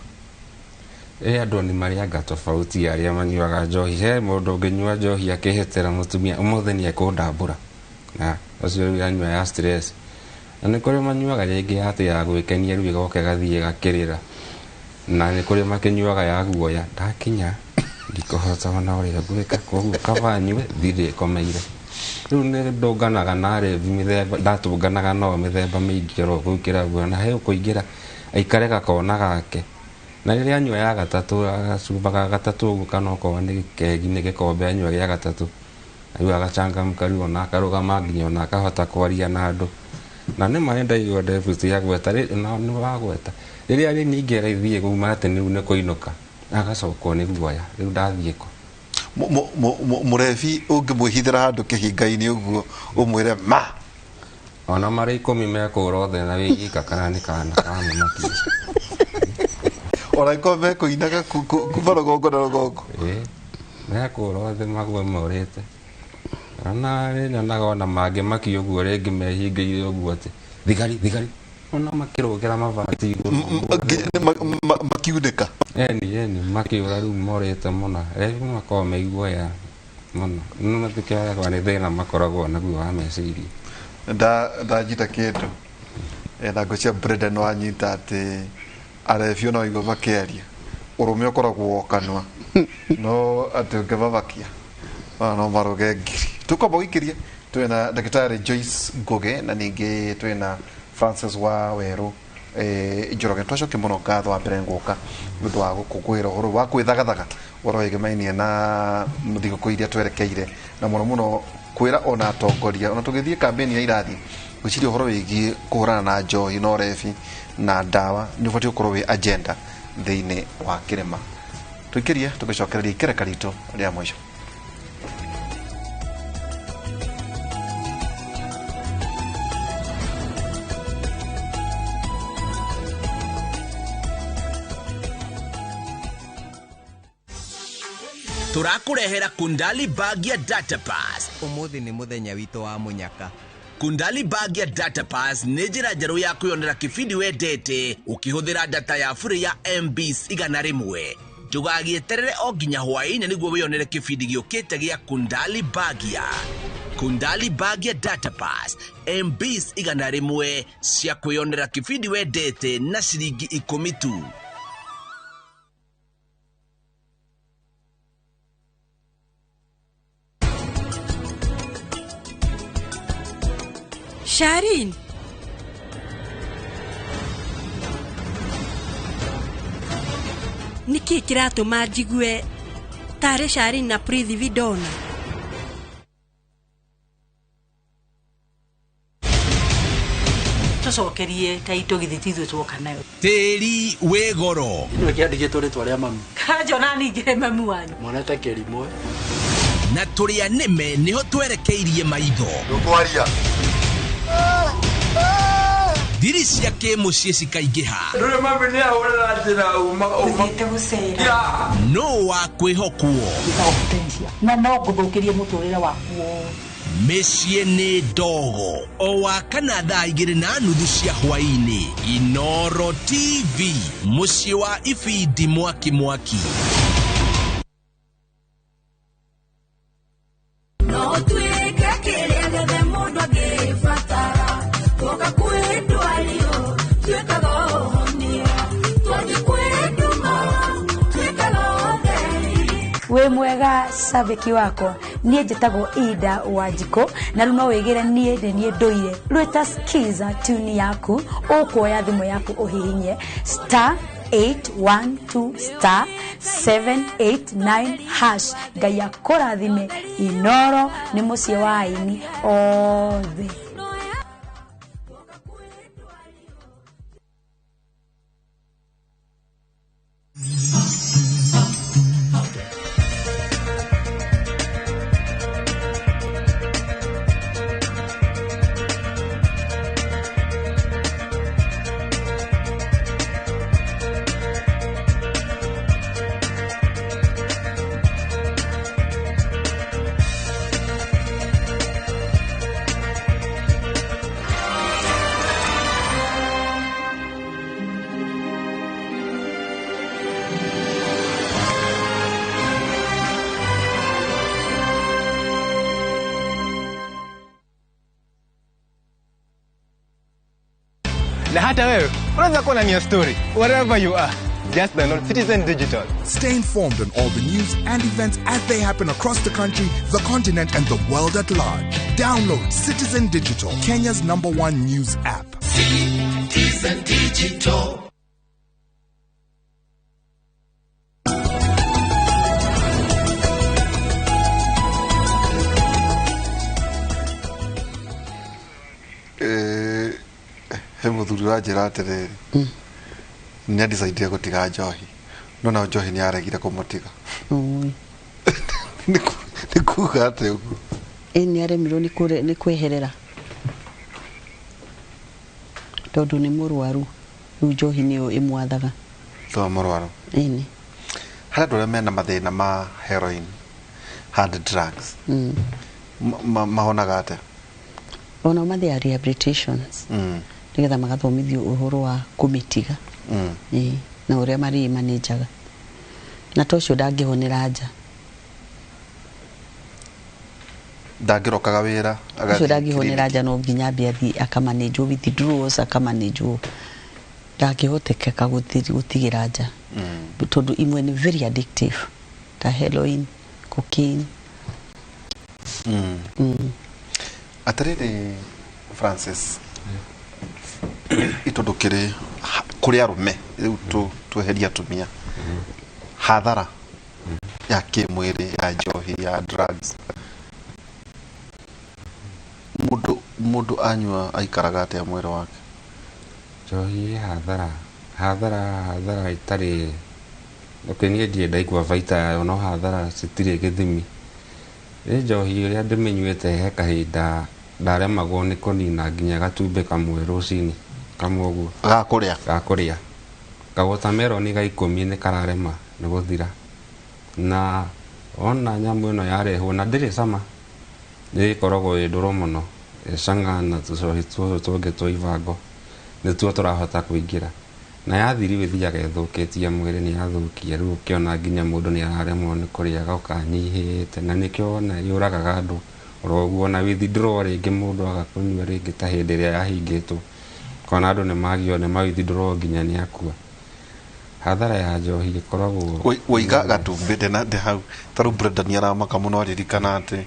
Ĩ, andũ nĩ marĩanga tofauti arĩa manyuaga njohi. He mũndũ ũngĩnyua njohi akĩhĩtĩra mũtumia, ũmũthĩ nĩ ekũndambũra, na ũcio rĩu yanyua ya stress, na nĩ kũrĩ manyuaga rĩngĩ atĩ ya gwĩkenia, rĩu ĩgoka ĩgathiĩ ĩgakĩrĩra, na nĩ kũrĩ makĩnyuaga ya guoya, ndakinya ndikũhota ona ũrĩa ngwĩka, koguo kaba nyue thirĩ ĩkomeire. Rĩu nĩ ndũnganaga na arevi mĩthemba, ndatũnganaga nao mĩthemba mĩingĩ oro kũu kĩrabu, na he ũkũingĩra aikare gakona gake, na rĩrĩa anyua ya gatatũ, agacuba ga gatatũ ũguo, kana okorwo nĩ kegi nĩ gĩkombe anyua gĩa gatatũ, rĩu agachangamka, rĩu ona akarũgama nginya ona akahota kwaria na andũ. Na nĩ ma nĩ ndaigua deputy agweta na nĩ wagweta rĩrĩa rĩ ningĩ arathiĩ kuma atĩ rĩu nĩ kũinũka, agacokwo nĩ guoya, rĩu ndathiĩ kũ. Mũrebi ũngĩmwĩhithĩra handũ kĩhinga-inĩ ũguo ũmwĩre ma? Ona marĩ 10 mekũra othe na wĩika kana nĩ kana kamũmakia. Ona ĩkorwo mekũinaga kuma rũgongo na rũgongo. Ĩ, mekũra othe mague morĩte. Ona rĩ nyonaga ona mangĩmakio ũguo rĩngĩ mehingĩire ũguo atĩ thigari thigari ona makĩrũgĩra mabati igũrũ Makiunĩka. Eni eni makĩũra rĩu morĩte mũno rĩu makoragwo me iguoya mũno no matikĩoyagwo nĩ thĩna makoragwo naguo wa meciria. Ndanyita kĩndũ. Na ngwĩciria Brendan wanyita atĩ arebi ona waigua makĩaria ũrũme ũkoragwo o kanua no atĩ ũngĩmamakia ona no maruge ngiri. Tũkwamba gũikĩria twĩna ndagĩtarĩ Joyce Ngugi na ningĩ twĩna Francis wa Werũ Njoroge. Twacokia mũno ngatho wa mbere ngũka nĩ ũndũ wa gũkũngũĩra ũhoro wa gwĩthagathaga ũhoro wĩgemainie na thigũkũ iria twerekeire na mũno mũno kwĩra ona atongoria ona tũgĩthiĩ kambĩni ya irathi gwĩciria ũhoro wĩgiĩ kũhũrana na njohi na ũrebi na ndawa nĩ ũbatiĩ gũkorwo wĩ agenda thĩinĩ wa kĩrĩma. Tũikĩrie tũgĩcokereria ikereka ritũ rĩa mũico. Tũrakũrehera Kundali bag ya Data Pass. Ũmũthĩ nĩ mũthenya witũ wa mũnyaka. Kundali bag ya Data Pass nĩ njĩra njerũ ya kwĩyonera kĩbindi wendete ũkĩhũthĩra data ya bure ya MBs 100. Ndũgagĩeterere o nginya hwaĩ-inĩ nĩguo wĩyonere kĩbindi gĩũkĩte gĩa Kundali bag ya Kundali bag ya Data Pass MBs 100 cia kwĩyonera kĩbindi wendete na ciringi 10 tu. Sharin. Nĩkĩ kĩratũma njigue tarĩ Sharin na Prithvi ndona? Tũcokerie ta itũ githĩ ti ithuĩ tuoka nayo. Tĩri wĩ goro. Nĩwe kĩandĩkĩtwo rĩtwa rĩa mami. Kanjona ningĩ mamu wanyu. Mwana ta kĩrimũ. Na tũrĩa nĩme nĩho twerekeirie maitho. Ndũkwaria. Thiri cia kĩmũciĩ cikaingĩha. Ndũrĩ mami nĩ ahũrĩra njĩra uma Ũthiĩte gũcera. No wa kwĩhokwo. Na no ngũthũkĩrie mũtũrĩre waku wothe. Mĩciĩ nĩ ndogo. O wa kana thaa 2:30 cia hwaĩ-inĩ. Inoro TV, mũciĩ wa ibindi mwaki mwaki. No tuĩke kĩrĩa gĩothe mũndũ angĩbatara. Twoka kwĩ ndwario, tuĩkaga ũhonia. Twathiĩ kwĩ nduma, tuĩkaga ũtheri. Wĩ mwega cabiki wakwa, niĩ njĩtagwo Ida Wanjikũ na rĩu no wĩgĩre niĩ nĩ niĩ ndũire. Rwĩta skiza tune yaku, ũkuoya thimũ yaku ũhihinye star 812 star 789 hash. Ngai akũrathime. Inoro nĩ mũciĩ wa aini othe. Na hata wewe unaweza kuwa na new story wherever you are. Just download Citizen Digital. Stay informed on all the news and events as they happen across the country, the continent, and the world at large. Download Citizen Digital, Kenya's #1 news app. Citizen Digital. He mũthuri ũranjĩra atĩrĩrĩ, nĩ andicaidire gũtiga njohi no nao njohi nĩ aregire kũmũtiga. Nĩ kuga atĩ ũguo? Ĩ nĩ aremirwo nĩ kweherera tondũ nĩ mũrwaru, rĩu njohi nĩyo ĩmwathaga. To mũrwaru? Ĩni. Harĩ andũ arĩa mena mathĩna ma heroin, hard drugs. Mahonaga atĩa? Ona mathiaga rehabilitations nĩgetha magathomithio ũhoro wa kũmĩtiga. Ĩĩ, na ũrĩa marĩ manĩnjaga na to ũcio ndangĩhonera nja. Ndangĩrokaga wĩra? Ũcio ndangĩhonera nja, no nginya ambie athiĩ akamanĩnjwo withdrawals, akamanĩnjwo, ndangĩhotekeka gũtigĩra nja tondũ imwe nĩ very addictive ta heroin, cocaine. Atĩrĩrĩ Francis, tondũ kĩrĩ kũrĩ arũme rĩu tweheria atumia, hathara ya kĩmwĩrĩ ya njohi, ya drugs, mũndũ anyua aikaraga atĩa mwĩrĩ wake? Njohi ĩ hathara, hathara itarĩ, okay, niĩ ndirĩ ndaigua baita yayo, no hathara citirĩ gĩthimi. Nĩ njohi ĩrĩa ndĩmĩnyuĩte he kahinda ndaremagwo nĩ kũnina nginya gatumbĩ kamwe rũcinĩ kamwe ũguo. Ga kũrĩa? Ga kũrĩa. Kawotameroni ga 10 nĩ kararema nĩ gũthira. Na ona nyamũ ĩno yarehwo na ndĩrĩ cama, nĩ ĩkoragwo ĩ ndũrũ mũno, ĩcanga na tũcohi tũtũ tũngĩ twa ibango nĩtuo tũrahota kũingĩra. Na yathiri ĩthiaga ĩthũkĩtie mwĩrĩ, nĩ yathũkia rĩu ũkĩona nginya mũndũ nĩ araremwo nĩ kũrĩa agoka anyihĩte, na nĩkĩo wona yũragaga andũ oro ũguo. Na withdraw rĩngĩ mũndũ aga kũnyua rĩngĩ ta hĩndĩ ĩrĩa yahingĩtwo, kona andũ nĩ magio nĩ ma withdraw nginya nĩ akua. Hathara ya njohi ĩkoragwo Waiga gatumbĩ ndĩ hau ta rĩu Brenda nĩ aramaka mũno aririkana atĩ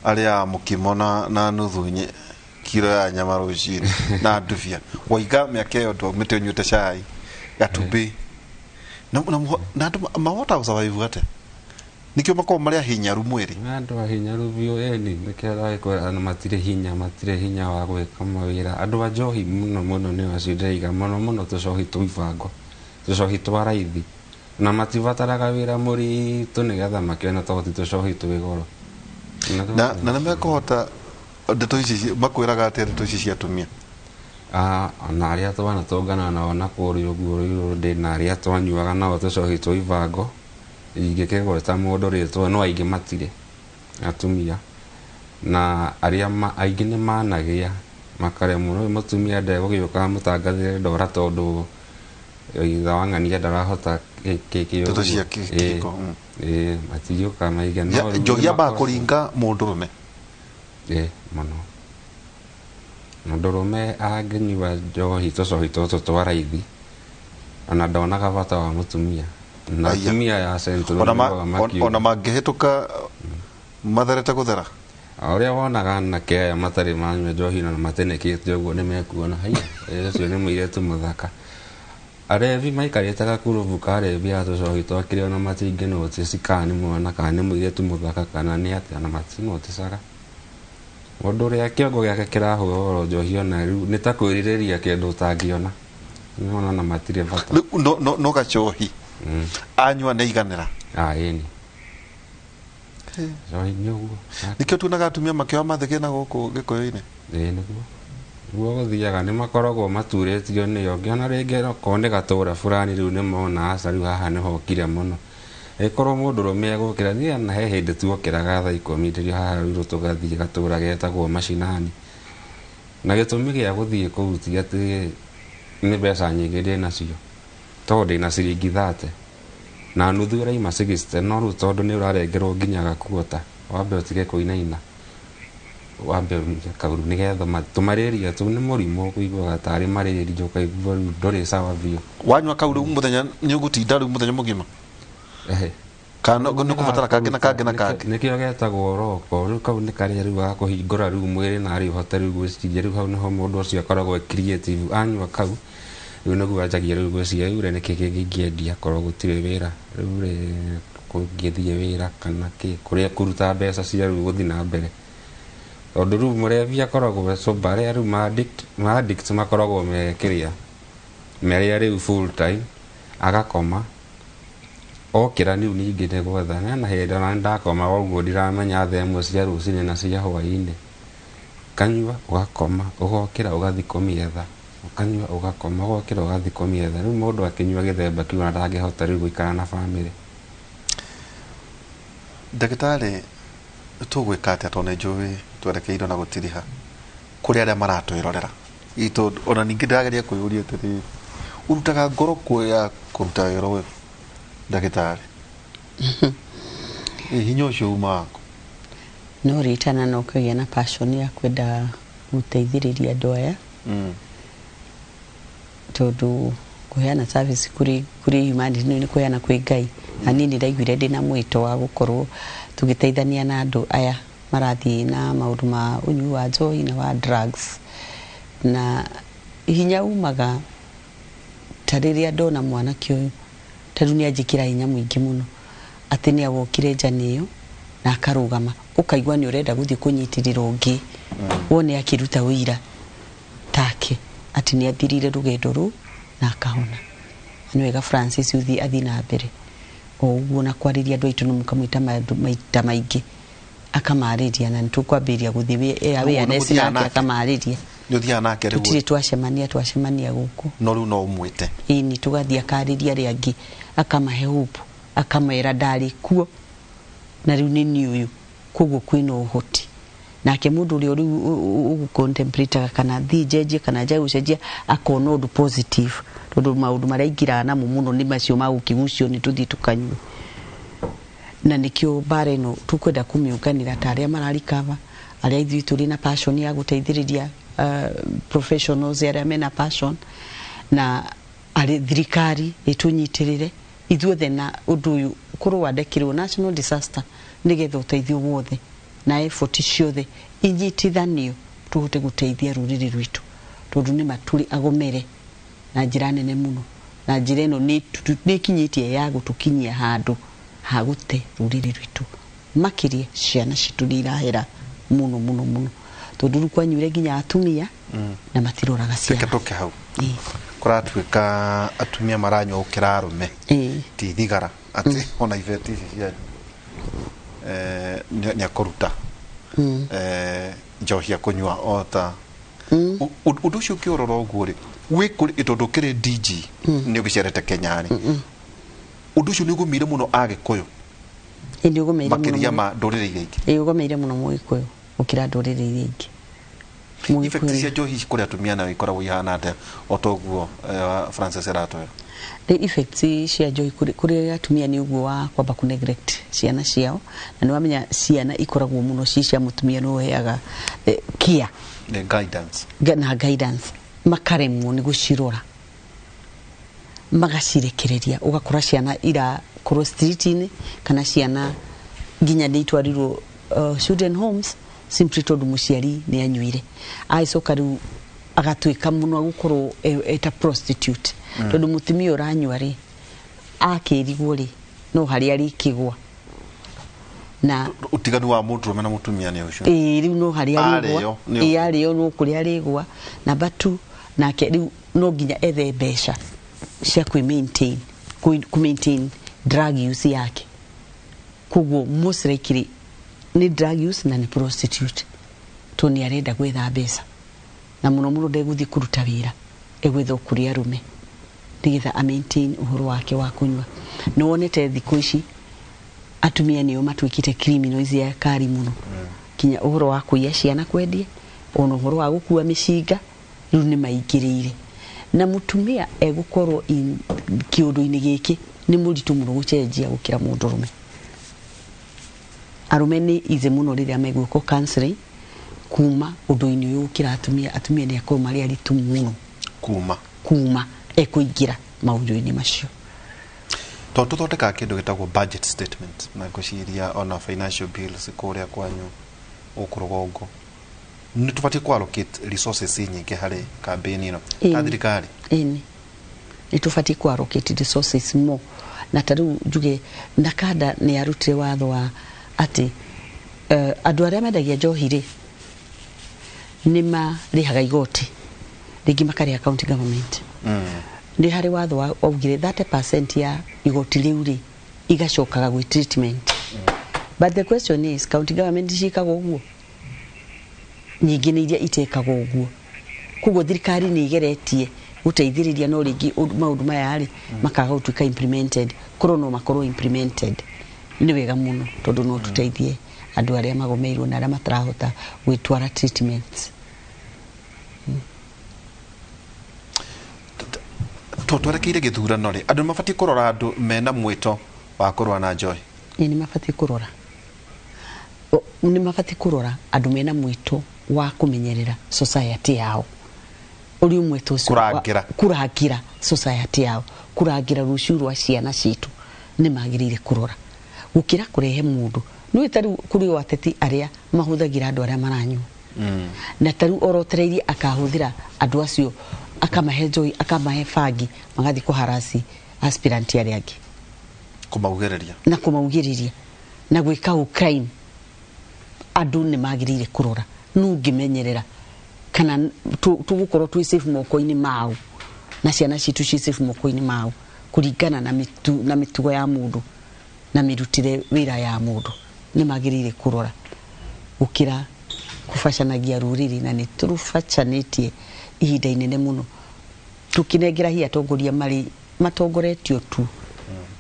arĩaga mũkimo na nuthu kiro ya nyama rũcinĩ na ndubia. Waiga mĩaka ĩyo ndwaumĩte ũnyuĩte cai gatumbĩ na andũ mahota gũsurvive atĩa? Nĩkĩo makoragwo marĩ ahinyaru mwĩrĩ. Andũ ahinyaru biũ, ĩni nĩkĩo ndagĩkwĩra andũ matirĩ hinya, matirĩ hinya wa gwĩka mawĩra. Andũ a njohi mũno mũno nĩ acio ndĩraiga, mũno mũno tũcohi twa ibango, tũcohi twa raithi, na matibataraga wĩra mũritũ nĩgetha makĩone tondũ ti tũcohi twĩ goro. Na nĩ mekũhota ndeto ici makwĩraga atĩa ndeto ici cia atumia? Ona arĩa twanatũngana nao na kũrĩa ũguo rũirũ ndĩ na arĩa twanyuaga nao tũcohi twa ibango, ingĩkĩgweta mũndũ rĩtwa no aingĩ matirĩ atumia, na arĩa aingĩ nĩ managĩa makaremwo. Rĩu mũtumia ndegũgĩũka amũtangathĩre ndora tondũ ithe wa ng'ania ndarahota ndeto cia kĩhiko. Matigĩũka maige. No njohi yambaga kũringa mũndũrũme. Mũno mũndũrũme angĩnyua njohi tũcohi tũtũ twa raithi ona ndonaga bata wa mũtumia na atumia ya Central ona mangĩhĩtũka matherete gũthera. Ũrĩa wonaga anake aya matarĩ manyua njohi na matenekĩte ũguo nĩ mekuona haiya ũcio nĩ mũirĩtu mũthaka. Arevi maikarĩte gakurubu ka arevi a tũcohi twakĩrĩ ona matingĩnotici kana nĩ mwana kana nĩ mũirĩtu mũthaka kana nĩ atĩa, na matinoticaga. Mũndũ ũrĩa kĩongo gĩake kĩrahũra njohi ona rĩu nĩ ta kwĩrirĩria kĩndũ ũtangĩona, nĩwona na matirĩ bata. Rĩu no gacohi anyua nĩ aiganĩra. Ĩni njohi nĩ ũguo. Nĩkĩo tuonaga atumia makĩoya mathĩgĩ na gũkũ Gĩkũyũ-inĩ. Ĩĩ nĩguo nĩguo gũthiaga, nĩ makoragwo maturĩtio nĩyo. Ũngĩona rĩngĩ okorwo nĩ gatũra fulani rĩu nĩ mona aca rĩu haha nĩho okire mũno. Ĩkorwo mũndũrũme egũkĩra, niĩ ona he hĩndĩ tuokĩraga thaa 10 ndĩrĩ haha rũirũ tũgathiĩ gatũra getagwo macinani. Na gĩtũmi gĩa gũthiĩ kũu ti atĩ nĩ mbeca nyingĩ ndĩ nacio, tondũ ndĩna ciringi 30 na nuthu ĩraima 60, no rĩu tondũ nĩ ũrarengerwo nginya gakuota wambe ũtige kũinaina, wambe kauru nĩgetha tũmarĩria tũu nĩ mũrimũ ũkũiguaga tarĩ marĩria ũkaigua rĩu ndũrĩ sawa biũ. Wanyua kau rĩu mũthenya nĩ ũgũtinda rĩu mũthenya mũgima? Kana nĩ kũbatara kangĩ na kangĩ na kangĩ? Nĩkĩo getagwo roko. Rĩu kau nĩ karĩa rĩu ga kũhingũra rĩu mwĩrĩ na rĩu ũhote rĩu gwĩciria. Rĩu hau nĩho mũndũ ũcio akoragwo e creative. Anyua kau rĩu nĩguo anjagia rĩu gwĩciria rĩu rĩ nĩkĩ kĩngĩ ingĩendia korwo gũtirĩ wĩra, rĩu rĩ kũngĩthiĩ wĩra kana kĩ kũrĩa kũruta mbeca cia rĩu gũthiĩ na mbere. Tondũ rĩu mũrevi akoragwo e sober, arĩa rĩu ma addict makoragwo me kĩrĩa merĩa rĩu full time, agakoma okĩra rĩu ningĩ nĩ gwetha. Na hĩndĩ ona ndakoma ũguo ndiramenya thaa 1 cia rũcinĩ na cia hwaĩ-inĩ, kanyua ũgakoma ũgokĩra ũgathiĩ kũmĩetha, ũkanyua ũgakoma ũgokĩra ũgathiĩ kũmĩetha. Rĩu mũndũ akĩnyua gĩthemba kĩu ona ndangĩhota rĩu gũikara na bamĩrĩ. Ndagĩtarĩ, Tũgwĩka atĩa tondũ nĩ njũĩ twerekeirwo na gũtiriha kũrĩ arĩa maratwĩrorera itũ? Ona ningĩ ndĩrageria kwĩyũria atĩrĩrĩ, ũrutaga ngoro kũ ya kũruta wĩra ũyũ, ndagĩtarĩ? Ĩ hinya ũcio uma waku? No rĩtana na ũkagĩa na passion ya kwenda gũteithĩrĩria andũ aya, tondũ kũheana service kũrĩ humanity nĩ kũheana kwĩ Ngai. Na niĩ nĩ ndaiguire ndĩna mwĩto wa gũkorwo tũgĩteithania na andũ aya marathiĩ na maũndũ ma ũnyui wa njohi na wa drugs. Na hinya umaga ta rĩrĩa ndona mwanake ũyũ, ta rĩu nĩ anjĩkĩra hinya mũingĩ mũno atĩ nĩ awokire njani ĩyo na akarũgama, ũkaigua nĩ ũrenda gũthiĩ kũnyitĩrĩra ũngĩ wone akĩruta ũira take atĩ nĩ athirire rũgendo rũu na akahona. Nĩ wega Francis ũthiĩ athiĩ na mbere o ũguo na kwarĩria andũ aitũ, nĩ mũkamwĩta maita maingĩ akamarĩria, na nĩ tũkwambĩrĩria gũthiĩ awareness nake akamarĩria. Nĩ ũthiaga nake rĩu? Tũtirĩ twacemania gũkũ. No rĩu no ũmwĩte? Ĩni, tũgathiĩ akarĩria arĩa angĩ, akamahe hope, akamera ndarĩ kuo na rĩu nĩ niĩ ũyũ, koguo kwĩna ũhoti. Nake mũndũ ũrĩa rĩu ũgũcontemplataga kana thiĩ njenjie kana njage gũcenjia, akona ũndũ positive, tondũ maũndũ marĩa aingĩraga namo mũno nĩ macio ma gũkĩgucio nĩ tũthiĩ tũkanyue. Na nĩkĩo mbara ĩno tũkwenda kũmĩũnganĩra ta arĩa mararikava, arĩa ithuĩ tũrĩ na passion ya gũteithĩrĩria, professionals arĩa mena passion, na arĩ thirikari ĩtũnyitĩrĩre ithuothe, na ũndũ ũyũ ũkorwo wandĩkĩrwo national disaster, nĩgetha ũteithio wothe na effort ciothe inyitithanio tũhote gũteithia rũrĩrĩ rwitũ, tondũ nĩma tũrĩ agomere na njĩra nene mũno, na njĩra ĩno nĩ ĩkinyĩtie ya gũtũkinyia handũ ha gũte rũrĩrĩ rwitũ. Makĩria ciana citũ nĩ irahera mũno mũno mũno, tondũ rĩu kwanyuire nginya atumia na matiroraga ciana. Reke tũke hau. Kũratuĩka atumia maranyua gũkĩra arũme, ti thigara, atĩ ona ibeti ici cianyu nĩ akũruta njohi ya kũnyua o ta ũndũ ũcio. Ũkĩũrora ũguo rĩ, wĩ kũrĩ tondũ ũkĩrĩ DG, nĩ ũgĩcerete Kenya rĩ, ũndũ ũcio nĩ ũgũmĩire mũno Agĩkũyũ Ĩ, nĩ ũgũmĩire mũno. makĩria ma ndũrĩrĩ iria ingĩ? Ĩ, ũgũmĩire mũno Mũgĩkũyũ gũkĩra ndũrĩrĩ iria ingĩ. Effect cia njohi kũrĩ atumia nayo ikoragwo ihana atĩa, o ta ũguo Francis aratwĩra? The effects cia njohi kũrĩ atumia nĩ ũguo wa kwamba ku neglect ciana ciao, na nĩ wamenya ciana ikoragwo mũno ci cia mũtumia nĩ ũheaga care the guidance na guidance, makaremwo nĩ gũcirora, magacirekereria, ũgakora ciana irakorwo street-inĩ kana ciana nginya nĩ itwarirwo children homes simply tondũ mũciari nĩ anyuire. Agĩcoka rĩu agatuĩka mũno gũkorwo eta prostitute, tondũ mũtumia ũranyua rĩ, akĩrigwo rĩ, no harĩa arĩkĩgwa na Ũtiganu wa mũndũrũme na mũtumia nĩ ũcio. Ĩĩ, rĩu no harĩa arĩgwa. Arĩo, nĩ Ĩĩ, arĩo no kũrĩa arĩgwa. Number two, nake rĩu no nginya ethe mbeca cia kwĩ maintain, kũ maintain drug use yake. Koguo most likely nĩ drug use na nĩ prostitute, tondũ nĩ arenda gwetha mbeca, na mũno mũno ndegũthiĩ kũruta wĩra, egwetha o kũrĩ arũme nĩgetha a maintain ũhoro wake wa kũnyua. Nĩ wonete thikũ ici atumia nĩo matuĩkĩte criminals ya kari mũno, kinya ũhoro wa kũiya ciana, kwendia, ona ũhoro wa gũkua mĩcinga rĩu nĩ maingĩrĩire. Na mũtumia egũkorwo kĩũndũ-inĩ gĩkĩ nĩ mũritũ mũno gũcenjia gũkĩra mũndũrũme. Arũme nĩ easy mũno rĩrĩa megwĩkwo counseling kuma ũndũ-inĩ ũyũ gũkĩra atumia. Atumia nĩ akorwo marĩ aritũ mũno kuma kuma ekũingĩra maũndũ-inĩ macio. Tondũ tũthondekaga kĩndũ gĩtagwo budget statement, na ngwĩciria ona financial bills kũrĩa kwanyu gũkũ rũgongo nĩ tũbatiĩ kũ allocate resources nyingĩ harĩ campaign ĩno ta thirikari. Ĩni, nĩ tũbatiĩ kũ allocate resources more. Na ta rĩu njuge nakanda nĩ yarutire watho wa atĩ andũ arĩa mendagia njohi rĩ, nĩ marĩhaga igoti, rĩngĩ makarĩha county government. Nĩ harĩ watho waugire 30% ya igoti rĩu rĩ igacokaga gwĩ treatment. But the question is, county government ciĩkaga ũguo? Nyingĩ nĩ iria itekaga ũguo. Koguo thirikari nĩ igeretie gũteithĩrĩria, no rĩngĩ maũndũ maya rĩ makaga gũtuĩka implemented. Korwo no makorwo implemented nĩ wega mũno, tondũ no tũteithie Andũ arĩa magomeirwo na arĩa matarahota gwĩtwara treatments. Twerekeire gĩthurano rĩ, andũ nĩ mabatiĩ kũrora andũ mena mwĩto wa kũrũa na njohi? Ĩ, nĩ mabatiĩ kũrora. Nĩ mabatiĩ kũrora andũ mena mwĩto wa kũmenyerera society yao, ũrĩ mwĩto ũcio Kũrangĩra. Kũrangĩra society yao, kũrangĩra rũciũ rwa ciana citũ. Nĩ magĩrĩire kũrora gũkĩra kũrehe mũndũ nĩ ta rĩu kũrĩ o ateti arĩa mahũthagĩra andũ arĩa maranyua, na ta rĩu orotereirie akahũthĩra andũ acio, akamahe njohi, akamahe bangi, magathiĩ kũharasi aspirant arĩa angĩ. Kũmaugĩrĩria. Na kũmaugĩrĩria na gwĩka ũ crime. Andũ nĩ magĩrĩire kũrora nũ ũngĩmenyerera kana tũgũkorwo twĩ safe moko-inĩ mao na ciana citũ ciĩ safe moko-inĩ mao, kũringana na mĩtugo ya mũndũ na mĩrutĩre wĩra ya mũndũ. Nĩ magĩrĩire kũrora gũkĩra kũbacanagia rũrĩrĩ, na nĩ tũrũbacanĩtie ihinda inene mũno tũkĩnengera hihi atongoria marĩ matongoretio tu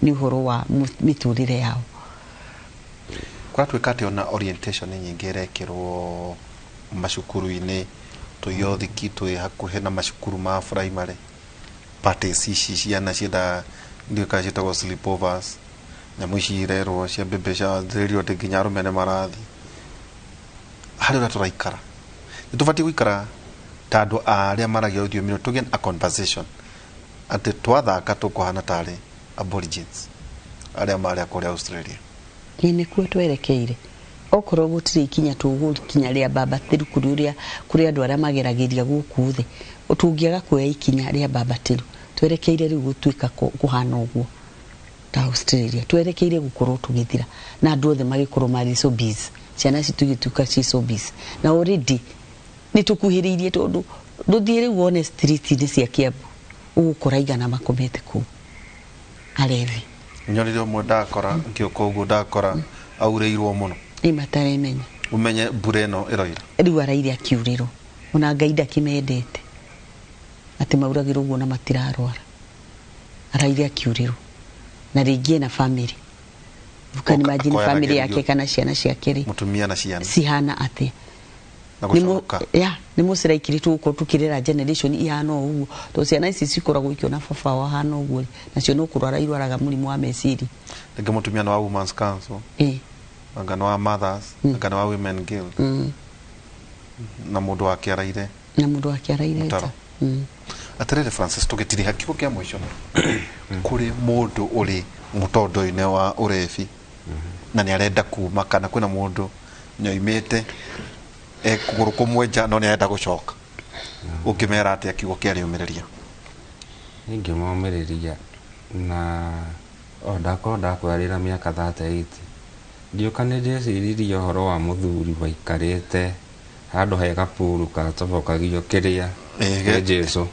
nĩ ũhoro wa mĩtũrĩre yao. Kũratuĩka atĩ ona orientation nyingĩ ĩrekĩrwo macukuru-inĩ, tũyothiki twĩ hakuhĩ na macukuru ma primary, parties ici ciana cienda, ndiũĩ kana ciĩtagwo sleepovers, nyamũ ici irerwo cia baby shower, ndĩrerirwo atĩ nginya arũme nĩ marathiĩ. Harĩ ũrĩa tũraikara, nĩ tũbatiĩ gũikara ta andũ arĩa maragia rũthiomi rũrũ, tũgĩe a conversation atĩ twathaka tũkũhana tarĩ aborigines arĩa marĩ a kũrĩa Australia. Ĩ, nĩkuo twerekeire. Okorwo gũtirĩ ikinya tũgũkinya rĩa mbambatĩru kũrĩ ũrĩa kũrĩ andũ arĩa mageragĩria gũkũ thĩ, tũngĩaga kuoya ikinya rĩa mbambatĩru, twerekeire rĩu gũtuĩka kũhana ũguo ta Australia. Twerekeire gũkorwo tũgĩthira na andũ othe magĩkorwo marĩ so busy, ciana citũ igĩtuĩka ci so busy, na already nĩ tũkuhĩrĩirie, tondũ ndũthiĩ rĩu wone street-inĩ cia Kiambu ũgũkora igana makomete kũu arevi. Nyonire ũmwe ndakora ngĩũka ũguo, ndakora aurĩirwo mũno. Ĩ, mataremenya. Ũmenye mbura ĩno ĩroira. Rĩu araire akiurĩrwo, ona Ngai ndakĩmendete atĩ mauragĩrwo ũguo na matirarwara. Araire akiurĩrwo na rĩngĩ ena family. You can imagine Akoya family na yake kĩrigio. kana ciana ciake rĩ, Mũtumia na ciana cihana atĩa? Na gũconoka. Ya nĩ mũciraikiri tũgũkorwo tũkĩrera generation ihana o ũguo, tondũ ciana ici cikoragwo ikĩona baba wao ahana ũguo rĩ, nacio no kũrwara irwaraga mũrimũ wa meciria. Rĩngĩ mũtumia nĩ wa Women's Council, anga nĩ wa Mothers, anga nĩ wa Women Guild, na mũndũ wake araire na mũndũ wake araire mũtaro. nja. Atĩrĩrĩ Francis, tũgĩtiriha kiugo kĩa mũico kũrĩ mũndũ ũrĩ mũtondo-inĩ wa ũrebi na nĩ arenda kuma, kana kwĩna mũndũ nĩoimĩte e kũgũrũ kũmwe nja no nĩ arenda gũcoka, ũngĩmera atĩa kiugo kĩa rĩũmĩrĩria? Ingĩmomĩrĩria na o ndakorwo ndakwĩra mĩaka 38 ngĩũka nĩ ndĩciririe ũhoro wa mũthuri waikarĩte handũ he gapuru katobokagio kĩrĩa kĩ Jesũ.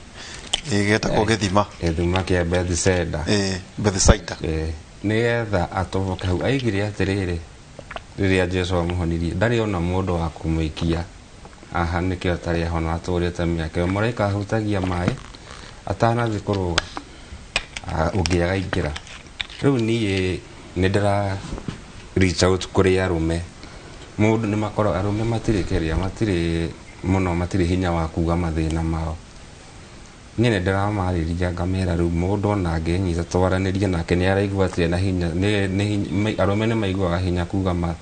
Ĩ, getagwo gĩthima. Gĩthima kĩa Bethsaida. Ĩ, Bethsaida. Ĩ, nĩgetha atoboke hau aigire atĩrĩrĩ, rĩrĩa Jesũ amũhonirie ndarĩ ona mũndũ wa kũmũikia haha, nĩkĩo atarĩ ahona, atũrĩte mĩaka ĩyo. Mũraika ahutagia maĩ atanathiĩ kũrũga, ũngĩ againgĩra. Rĩu niĩ nĩ ndĩra reach out kũrĩ arũme. Mũndũ nĩ makoragwo arũme matirĩ kĩrĩa, matirĩ mũno, matirĩ hinya wa kuga mathĩna mao. Niĩ nĩ ndĩramarĩria ngamera rĩu mũndũ ona angĩnyita twaranĩrie nake nĩ araigua atĩ ena hinya. Arũme nĩ maiguaga hinya kuga ma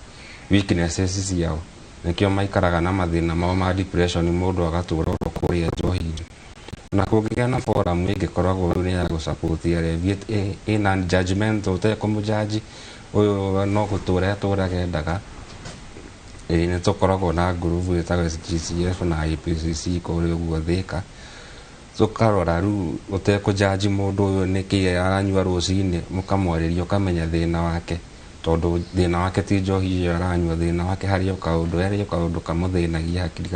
weaknesses ciao, nĩkĩo maikaraga na mathĩna mao ma depression, mũndũ agatũra oro kũrĩa njohi-inĩ. Na kũngĩgĩa na forum ĩngĩkoragwo rĩu nĩ ya gũsupport arevi, ĩ non judgmental, ũtekũmũjudge, ũyũ no gũtũra atũraga endaga. Ĩ, nĩ tũkoragwo na group ĩtagwo SGCF na IPCC kũrĩa ũguo Thĩka, tũkarora rĩu ũtekũjudge mũndũ ũyũ nĩkĩ aranyua rũcinĩ, mũkamwarĩria ũkamenya thĩna wake, tondũ thĩna wake ti njohi ĩyo aranyua, thĩna wake harĩ o kaũndũ, harĩ o kaũndũ kamũthĩnagia hakiri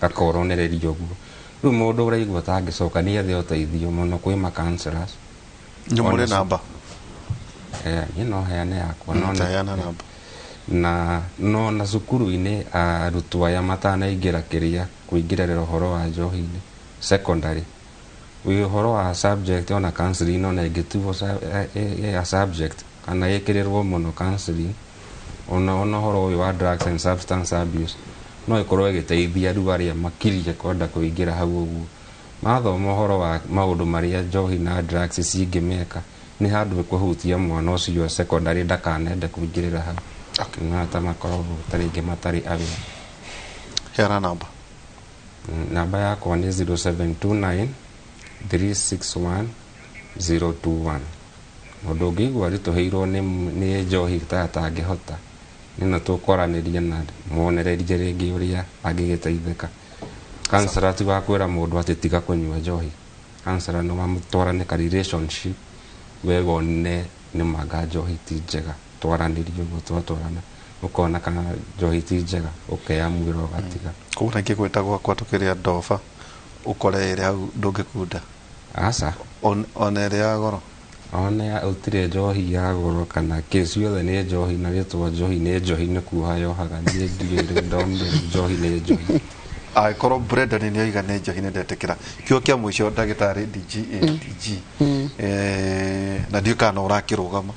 gakoronereria ũguo. Rĩu mũndũ ũraigua atangĩcoka nĩ ethe ũteithio mũno kwĩ ma counselors. Nĩ mũrĩ namba? Niĩ no heane yakwa, no Heana namba. Na no na cukuru-inĩ arutwo aya matanaingĩra kĩrĩa kũingĩrĩra ũhoro wa njohi-inĩ secondary, wĩ ũhoro wa subject ona counseling, ona ĩngĩtuo ya subject kana ĩkĩrĩrwo mũno counseling, Ona ũhoro ũyũ wa drugs and substance abuse no ĩkorwo ĩgĩteithia rĩu arĩa makirie kwenda kũingĩra hau ũguo mathoma ũhoro wa maũndũ marĩa njohi na drugs cingĩmeka, nĩ handũ ĩkũhutia mwana ũcio secondary ndakanende kũingĩrĩra hau. Okay. Na ta makoragwo ta rĩngĩ matarĩ aware. Heana namba. Namba yakwa nĩ 0729 361 021. Mũndũ ũngĩigua aritũhĩirwo nĩ njohi ta atangĩhota, nĩno tũkwaranĩria na muonererie rĩngĩ ũrĩa angĩgĩteithĩka. Counselor ti wa kwĩra mũndũ atĩ tiga kũnyua njohi. Counselor nĩ wamũtwarane ka relationship, we wone nĩ manga njohi ti njega, twaranĩrie ũguo, twatwarana ũkona kana njohi ti njega, ũkeamwĩra ũgatiga. Koguo na ingĩgwĩta gwakwa tũkĩrĩa ndoba, ũkore ĩrĩ hau, ndũngĩkunda? Aca. Ona ĩrĩ ya goro? Ona ũtirĩ njohi ya goro kana kĩ, ciothe nĩ njohi, na rĩtwa njohi nĩ njohi, nĩ kuoha yohaga. Niĩ ndirĩ ndonire njohi nĩ njohi. Angĩkorwo Brenda nĩ oiga nĩ njohi, nĩ ndetĩkĩra. Kiugo kĩa mũico, ndagĩtarĩ DG, DG, na ndiũĩ kana no ũrakĩrũgama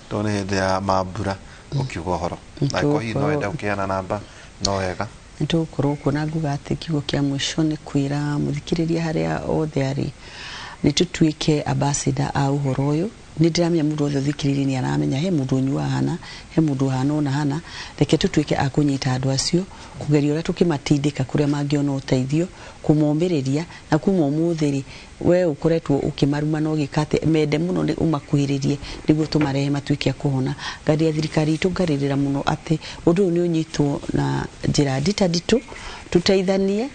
tondũ nĩ hĩndĩ ya mambura, ũkiuga ũhoro na angĩkorwo hihi no wende ũkĩheana namba no wega. Nĩ tũgũkorwo kuo na nguga atĩ kiugo kĩa mũico nĩ kwĩra mũthikĩrĩria harĩa othe arĩ nĩ tũtuĩke ambassador a ũhoro ũyũ. Nĩ ndĩramenya mũndũ wothe ũthikĩrĩirie nĩ aramenya he mũndũ ũnyuaga hana, he mũndũ ũhana ũna hana. Reke tũtuĩke a kũnyita andũ acio, kũgeria ũrĩa tũkĩmatindĩka kũrĩa mangĩona ũteithio, kũmomĩrĩria. Na kuma ũmũthĩ rĩ, we ũkoretwo ũkĩmaruma na ũgĩka atĩ mende mũno nĩ ũmakuhĩrĩrie nĩguo tũmarehe matuĩke a kũhona. Ngaria thirikari itũ, ngarĩrĩra mũno atĩ ũndũ ũyũ nĩ ũnyitwo na njĩra nditanditũ, tũteithanie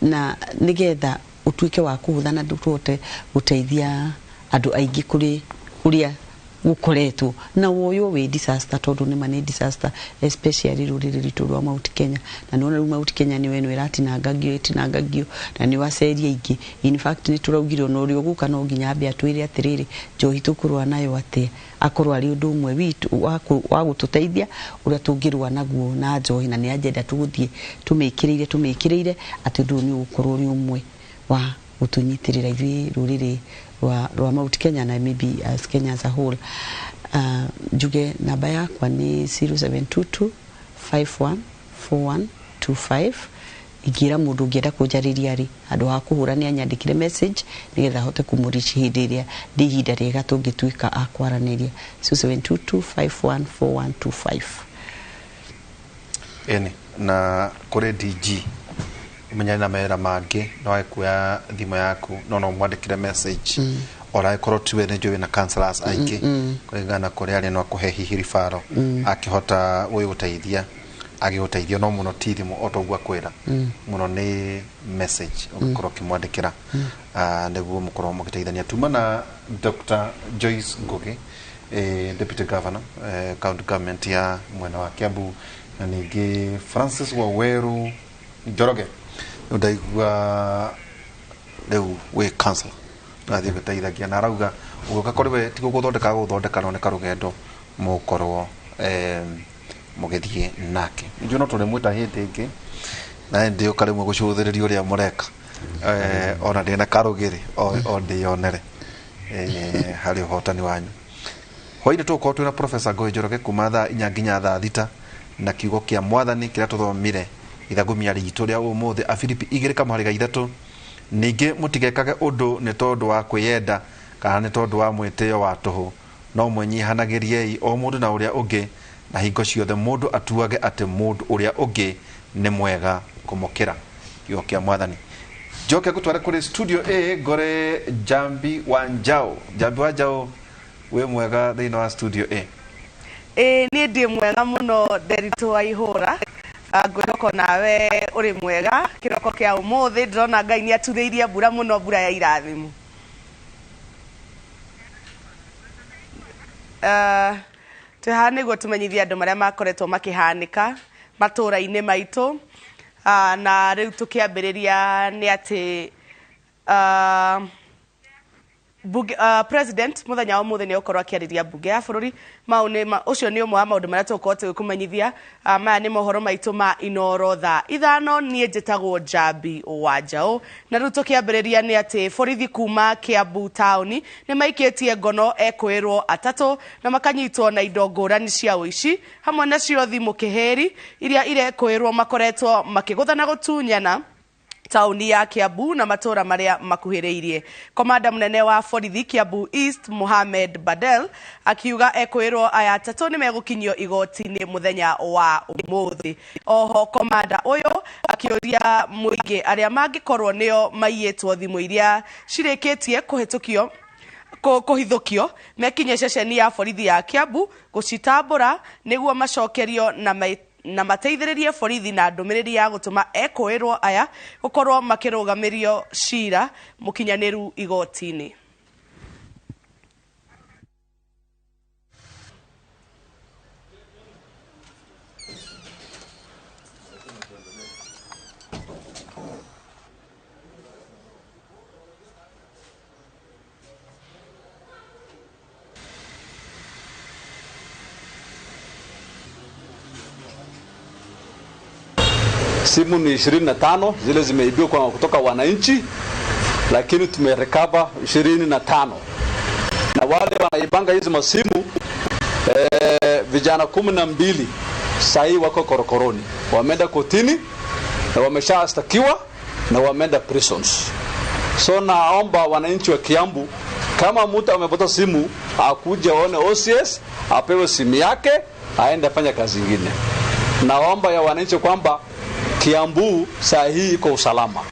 na nĩgetha ũtuĩke wa kũhũtha na tũhote gũteithia andũ aingĩ kũrĩ ũrĩa gũkoretwo na woywo wĩ disaster, tondũ nĩma nĩ disaster, especially rũrĩrĩ rwitũ rwa Mount Kenya. Na nĩwona rĩu Mount Kenya nĩyo ĩno ĩratinangagio, ĩtinangagio na nĩ waceria aingĩ. In fact, nĩ tũraugire ona ũrĩa ũgũka no nginya ambe atwĩre atĩrĩrĩ, njohi tũkũrũa nayo atĩa, akorwo arĩ ũndũ ũmwe witũ wa gũtũteithia ũrĩa tũngĩrũa naguo na njohi. Na nĩ agenda tũgũthiĩ tũmĩkĩrĩire atĩ ũndũ ũyũ nĩ ũgũkorwo ũrĩ ũmwe wa gũtũnyitĩrĩra ithuĩ rũrĩrĩ rwa Mount Kenya na maybe as Kenya as a whole. Njuge namba yakwa nĩ 0722 514125. Ingĩra mũndũ ũngĩenda kũnjarĩria rĩ, handũ ha kũhũra nĩ anyandĩkĩre message nĩgetha ahote kũmũrici hĩndĩ ĩrĩa ndĩ ihinda rĩega tũngĩtuĩka a kwaranĩria. 0722 514125. Ĩni na kũrĩ DG ũmenyane na mawĩra mangĩ, no wage kuoya thimũ yaku, no mwandĩkĩre message, ona angĩkorwo tiwe, nĩ njũĩ na counselors aingĩ kũringana na kũrĩa arĩ, no akũhe hihi ribaro akĩhota gũgĩgũteithia, agĩgũteithia. No mũno ti thimũ, o toguo akwĩra, mũno nĩ message ũngĩkorwo ũkĩmwandĩkĩra, nĩguo mũkorwo mũgĩteithania. Tuma na Dr. Joyce Ngugi, Deputy Governor, county government ya mwena wa Kiambu, na ningĩ Francis Waweru Njoroge. Rĩu ndaigua rĩu wĩ counselor nathiĩ gũteithagia, na arauga ũgĩũka kũrĩ we ti gũgũthondeka gũgũthondeka, no nĩ karũgendo mũgũkorwo mũgĩthiĩ nake. Njũĩ no tũrĩmwĩta hĩndĩ ĩngĩ na ndĩũka rĩmwe gũcũthĩrĩria ũrĩa mũreka, ona ndĩna karũgĩrĩ o ndĩyonere harĩ ũhotani wanyu. Hwainĩ tũgũkorwo twĩna Professor Ngũgĩ Njoroge kuma thaa 4 nginya thaa 6, na kiugo kĩa mwathani kĩrĩa tũthomire ithagumia ritũ rĩa ũmũthĩ, Afilipi 2:3: "Ningĩ mũtigekage ũndũ nĩ tondũ wa kwĩyenda kana nĩ tondũ wa mwĩtĩo wa tũhũ, no mwĩnyihanagĩriei o mũndũ na ũrĩa ũngĩ, na hingo ciothe mũndũ atuage atĩ mũndũ ũrĩa ũngĩ nĩ mwega kũmũkĩra." Kiugo kĩa mwathani. Njoke ngũtware kũrĩ studio A, ngore Jambi wa Njau. Jambi wa Njau, wĩ mwega thĩinĩ wa studio A? Ĩĩ, niĩ ndĩ mwega mũno, Nderitu wa Ihũra. Ngwĩhoka nawe ũrĩ mwega. Kĩroko kĩa ũmũthĩ ndĩrona Ngai nĩ aturĩirie mbura mũno, mbura ya irathimo. Twĩ haha nĩguo tũmenyithie andũ marĩa makoretwo makĩhanĩka matũũra-inĩ maitũ. Na rĩu tũkĩambĩrĩria nĩ atĩ President muthenya wa muthenya nĩ ũkorwo akĩarĩria mbunge ya bũrũri mau nĩ ũcio nĩ ũmwe wa maũndũ marĩa tũgũkorwo tũgĩkũmenyithia. Maya nĩ mohoro maitũ ma Inooro thaa 5. Niĩ njĩtagwo Njambi wa Njaũ, na rĩu tũkĩambĩrĩria nĩ atĩ borithi kuma Kiambu taũni nĩ maikĩtie ngono ekũĩrwo 3 na makanyitwo na indo ngũrani cia ũici hamwe nacio thimũ kĩhĩri iria irekũĩrwo makoretwo makĩgũtha na gũtunyana taũni ya Kiambu na matũra marĩa makuhĩrĩirie. Komanda mũnene wa borithi Kiambu East Mohamed Badel akiuga ekwĩrwo aya 3 nĩ megũkinyio igoti-inĩ mũthenya wa ũmũthĩ. Oho komanda ũyũ akĩũria mũingĩ arĩa mangĩkorwo nĩo maiyĩtwo thimũ iria cirĩkĩtie kũhĩtũkio kũhithũkio mekinye ceceni ya borithi ya Kiambu gũcitambũra nĩguo macokerio na mateithĩrĩrie borithi na ndũmĩrĩri ya gũtũma ekũĩrwo aya gũkorwo makĩrũgamĩrio cira mũkinyanĩru igoti-inĩ. Simu ni 25 zile zimeibiwa kwa kutoka wananchi, lakini tumerecover 25. Na wale wanaibanga hizi masimu vijana 12 sahi wako korokoroni, wameenda kotini na wameshashtakiwa na wameenda prisons. So naomba wananchi wa Kiambu, kama mtu amepata simu akuje aone OCS, apewe simu yake aende afanye kazi nyingine. Naomba ya wananchi kwamba Kiambu saa hii iko usalama.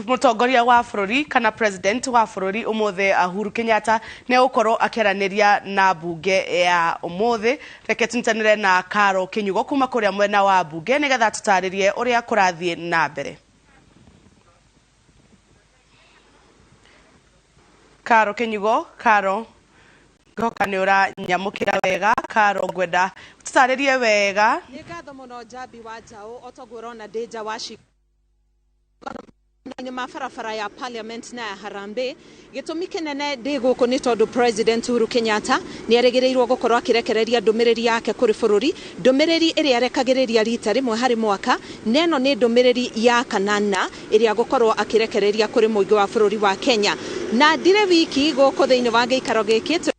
Mũtongoria wa bũrũri kana president wa bũrũri ũmũthĩ Uhuru Kenyatta nĩ egũkorwo akĩaranĩria na mbunge ya ũmũthĩ. Reke tũnyitanĩre na Karo Kĩnyugo kuma kũrĩa mwena wa mbunge nĩgetha tũtarĩrie ũrĩa kũrathiĩ na mbere. Karo Kĩnyugo, Karo ngoka nĩ ũranyamũkĩra wega. Karo, ngwenda tũtarĩrie wega. Nĩ ngatho mũno Njambi wa Njaũ, o toguo ũrona ndĩ nja wa nĩ ma barabara ya Parliament na ya Harambee. Gĩtũmi kĩnene ndĩ gũkũ nĩ tondũ President Uhuru Kenyatta nĩ erĩgĩrĩirwo gũkorwo akĩrekereria ndũmĩrĩri yake kũrĩ bũrũri, ndũmĩrĩri ĩrĩa arekagĩrĩria rita rĩmwe harĩ mwaka, na ĩno nĩ ndũmĩrĩri ya kanana ĩrĩa gũkorwo akĩrekereria kũrĩ mũingĩ wa bũrũri wa Kenya. Na ndire wiki gũkũ thĩinĩ wa gĩikaro gĩkĩ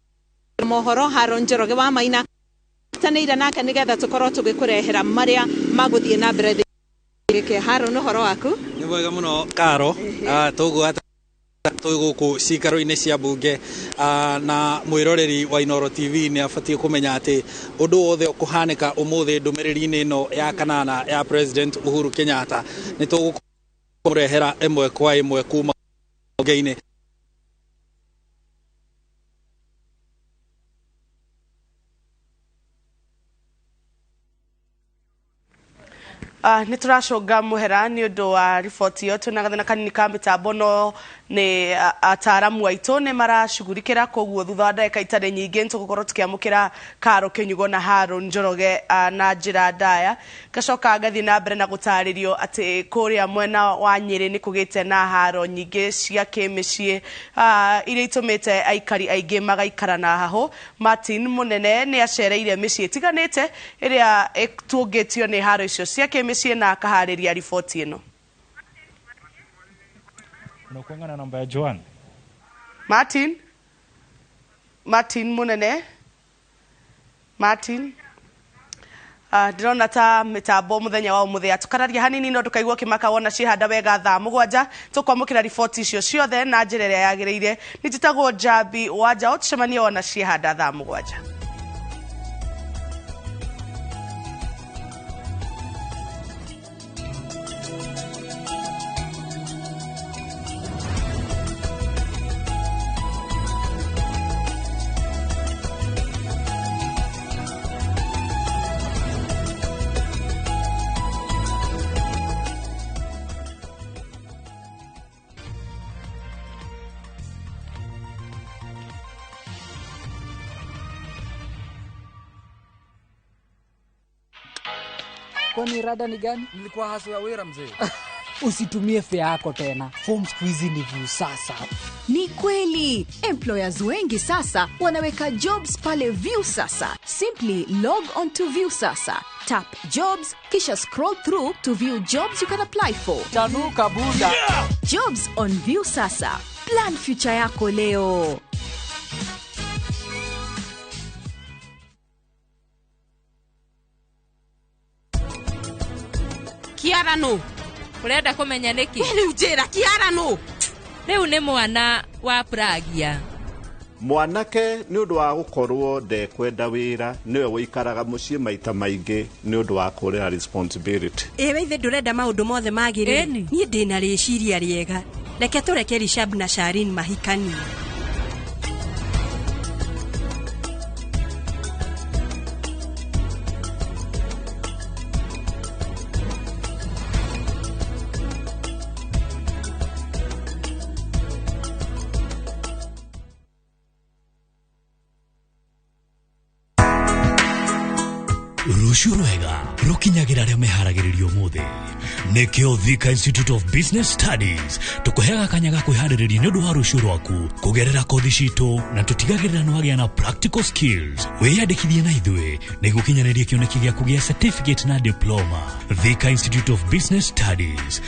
mohoro Haron Njoroge wa Maina tanĩire nake nĩgetha tũkorwo tũgĩkũrehera marĩa magũthiĩ na mbere gĩkĩ. Haron, ũhoro waku? Nĩ mwega mũno Karo. Tũguo twĩ gũkũ cikaro-inĩ cia mbunge, na mwĩroreri wa Inooro TV nĩ abatiĩ kũmenya atĩ ũndũ wothe ũkũhanĩka ũmũthĩ ndũmĩrĩri-inĩ ĩno ya kanana ya President Uhuru Kenyatta nĩ tũgũkũrehera ĩmwe kwa ĩmwe kuma bunge-inĩ. Nĩ tũracũnga mũhera nĩ ũndũ wa riboti ĩyo. Twĩna gathĩna kanini ka mĩtambo no nĩ ataaramu aitũ nĩ maracugurikĩra, koguo thutha wa ndagĩka itarĩ nyingĩ nĩ tũgũkorwo tũkĩamũkĩra Karo Kĩnyugo na Haron Njoroge na njĩra ndaya. Ngacoka ngathiĩ na mbere na gũtarĩrio atĩ kũrĩa mwena wa Nyĩrĩ nĩ kũgĩte na haro nyingĩ cia kĩmĩciĩ iria itũmĩte aikari aingĩ magaikara na hahũ. Martin Mũnene nĩ acereire mĩciĩ ĩtiganĩte ĩrĩa ĩtũngĩtio nĩ haro icio cia kĩmĩciĩ na akaharĩria riboti ĩno. Unakuanga na namba ya Joan? Martin Munene. Martin ndĩrona ta mĩtambo mũthenya wa ũmũthĩ atukararia hanini no ndũkaigua ũkĩmaka wona ciĩhanda wega thaa 7 tũkwamũkĩra riboti icio ciothe na njĩra ĩrĩa yagĩrĩire. Nĩ njĩtagwo Njambi wa Njaũ, tũcemanie wona ciĩhanda thaa 7. Kwani rada ni gani? Nilikuwa haso ya wera mzee. Usitumie fare yako tena. Form siku hizi ni Viusasa. Ni kweli employers wengi sasa wanaweka jobs pale Viusasa. Simply log on to Viusasa, tap jobs, kisha scroll through to view jobs you can apply for. Chanuka buda. Yeah! Jobs on Viusasa. Plan future yako leo. Kiara no urenda kumenya niki? Riu njira Kiara no riu ni mwana wa Pragia. Mwanake nĩ ũndũ wa gũkorwo ndekwenda wĩra nĩwe wĩikaraga mũciĩ maita maingĩ nĩ ũndũ wa kũrĩra responsibility. Ĩwe ithe ndũrenda maũndũ mothe magĩrĩre. Niĩ ndĩna rĩciria rĩega, reke tũreke Rishab na Sharin mahikanie. Rũciũ rwega rũkinyagĩra arĩa meharagĩrĩria ũmũthĩ. Nĩkĩo Thika Institute of Business Studies tũkũheaga kanya ga kwĩharĩrĩria nĩ ũndũ wa rũciũ rwaku kũgerera kothi citũ, na tũtigagĩrĩra nĩ wagĩa na practical skills. Wĩyandĩkithie na ithuĩ nĩguo ũkinyanĩrie kĩoneki gĩaku gĩa certificate na diploma. Thika Institute of Business Studies.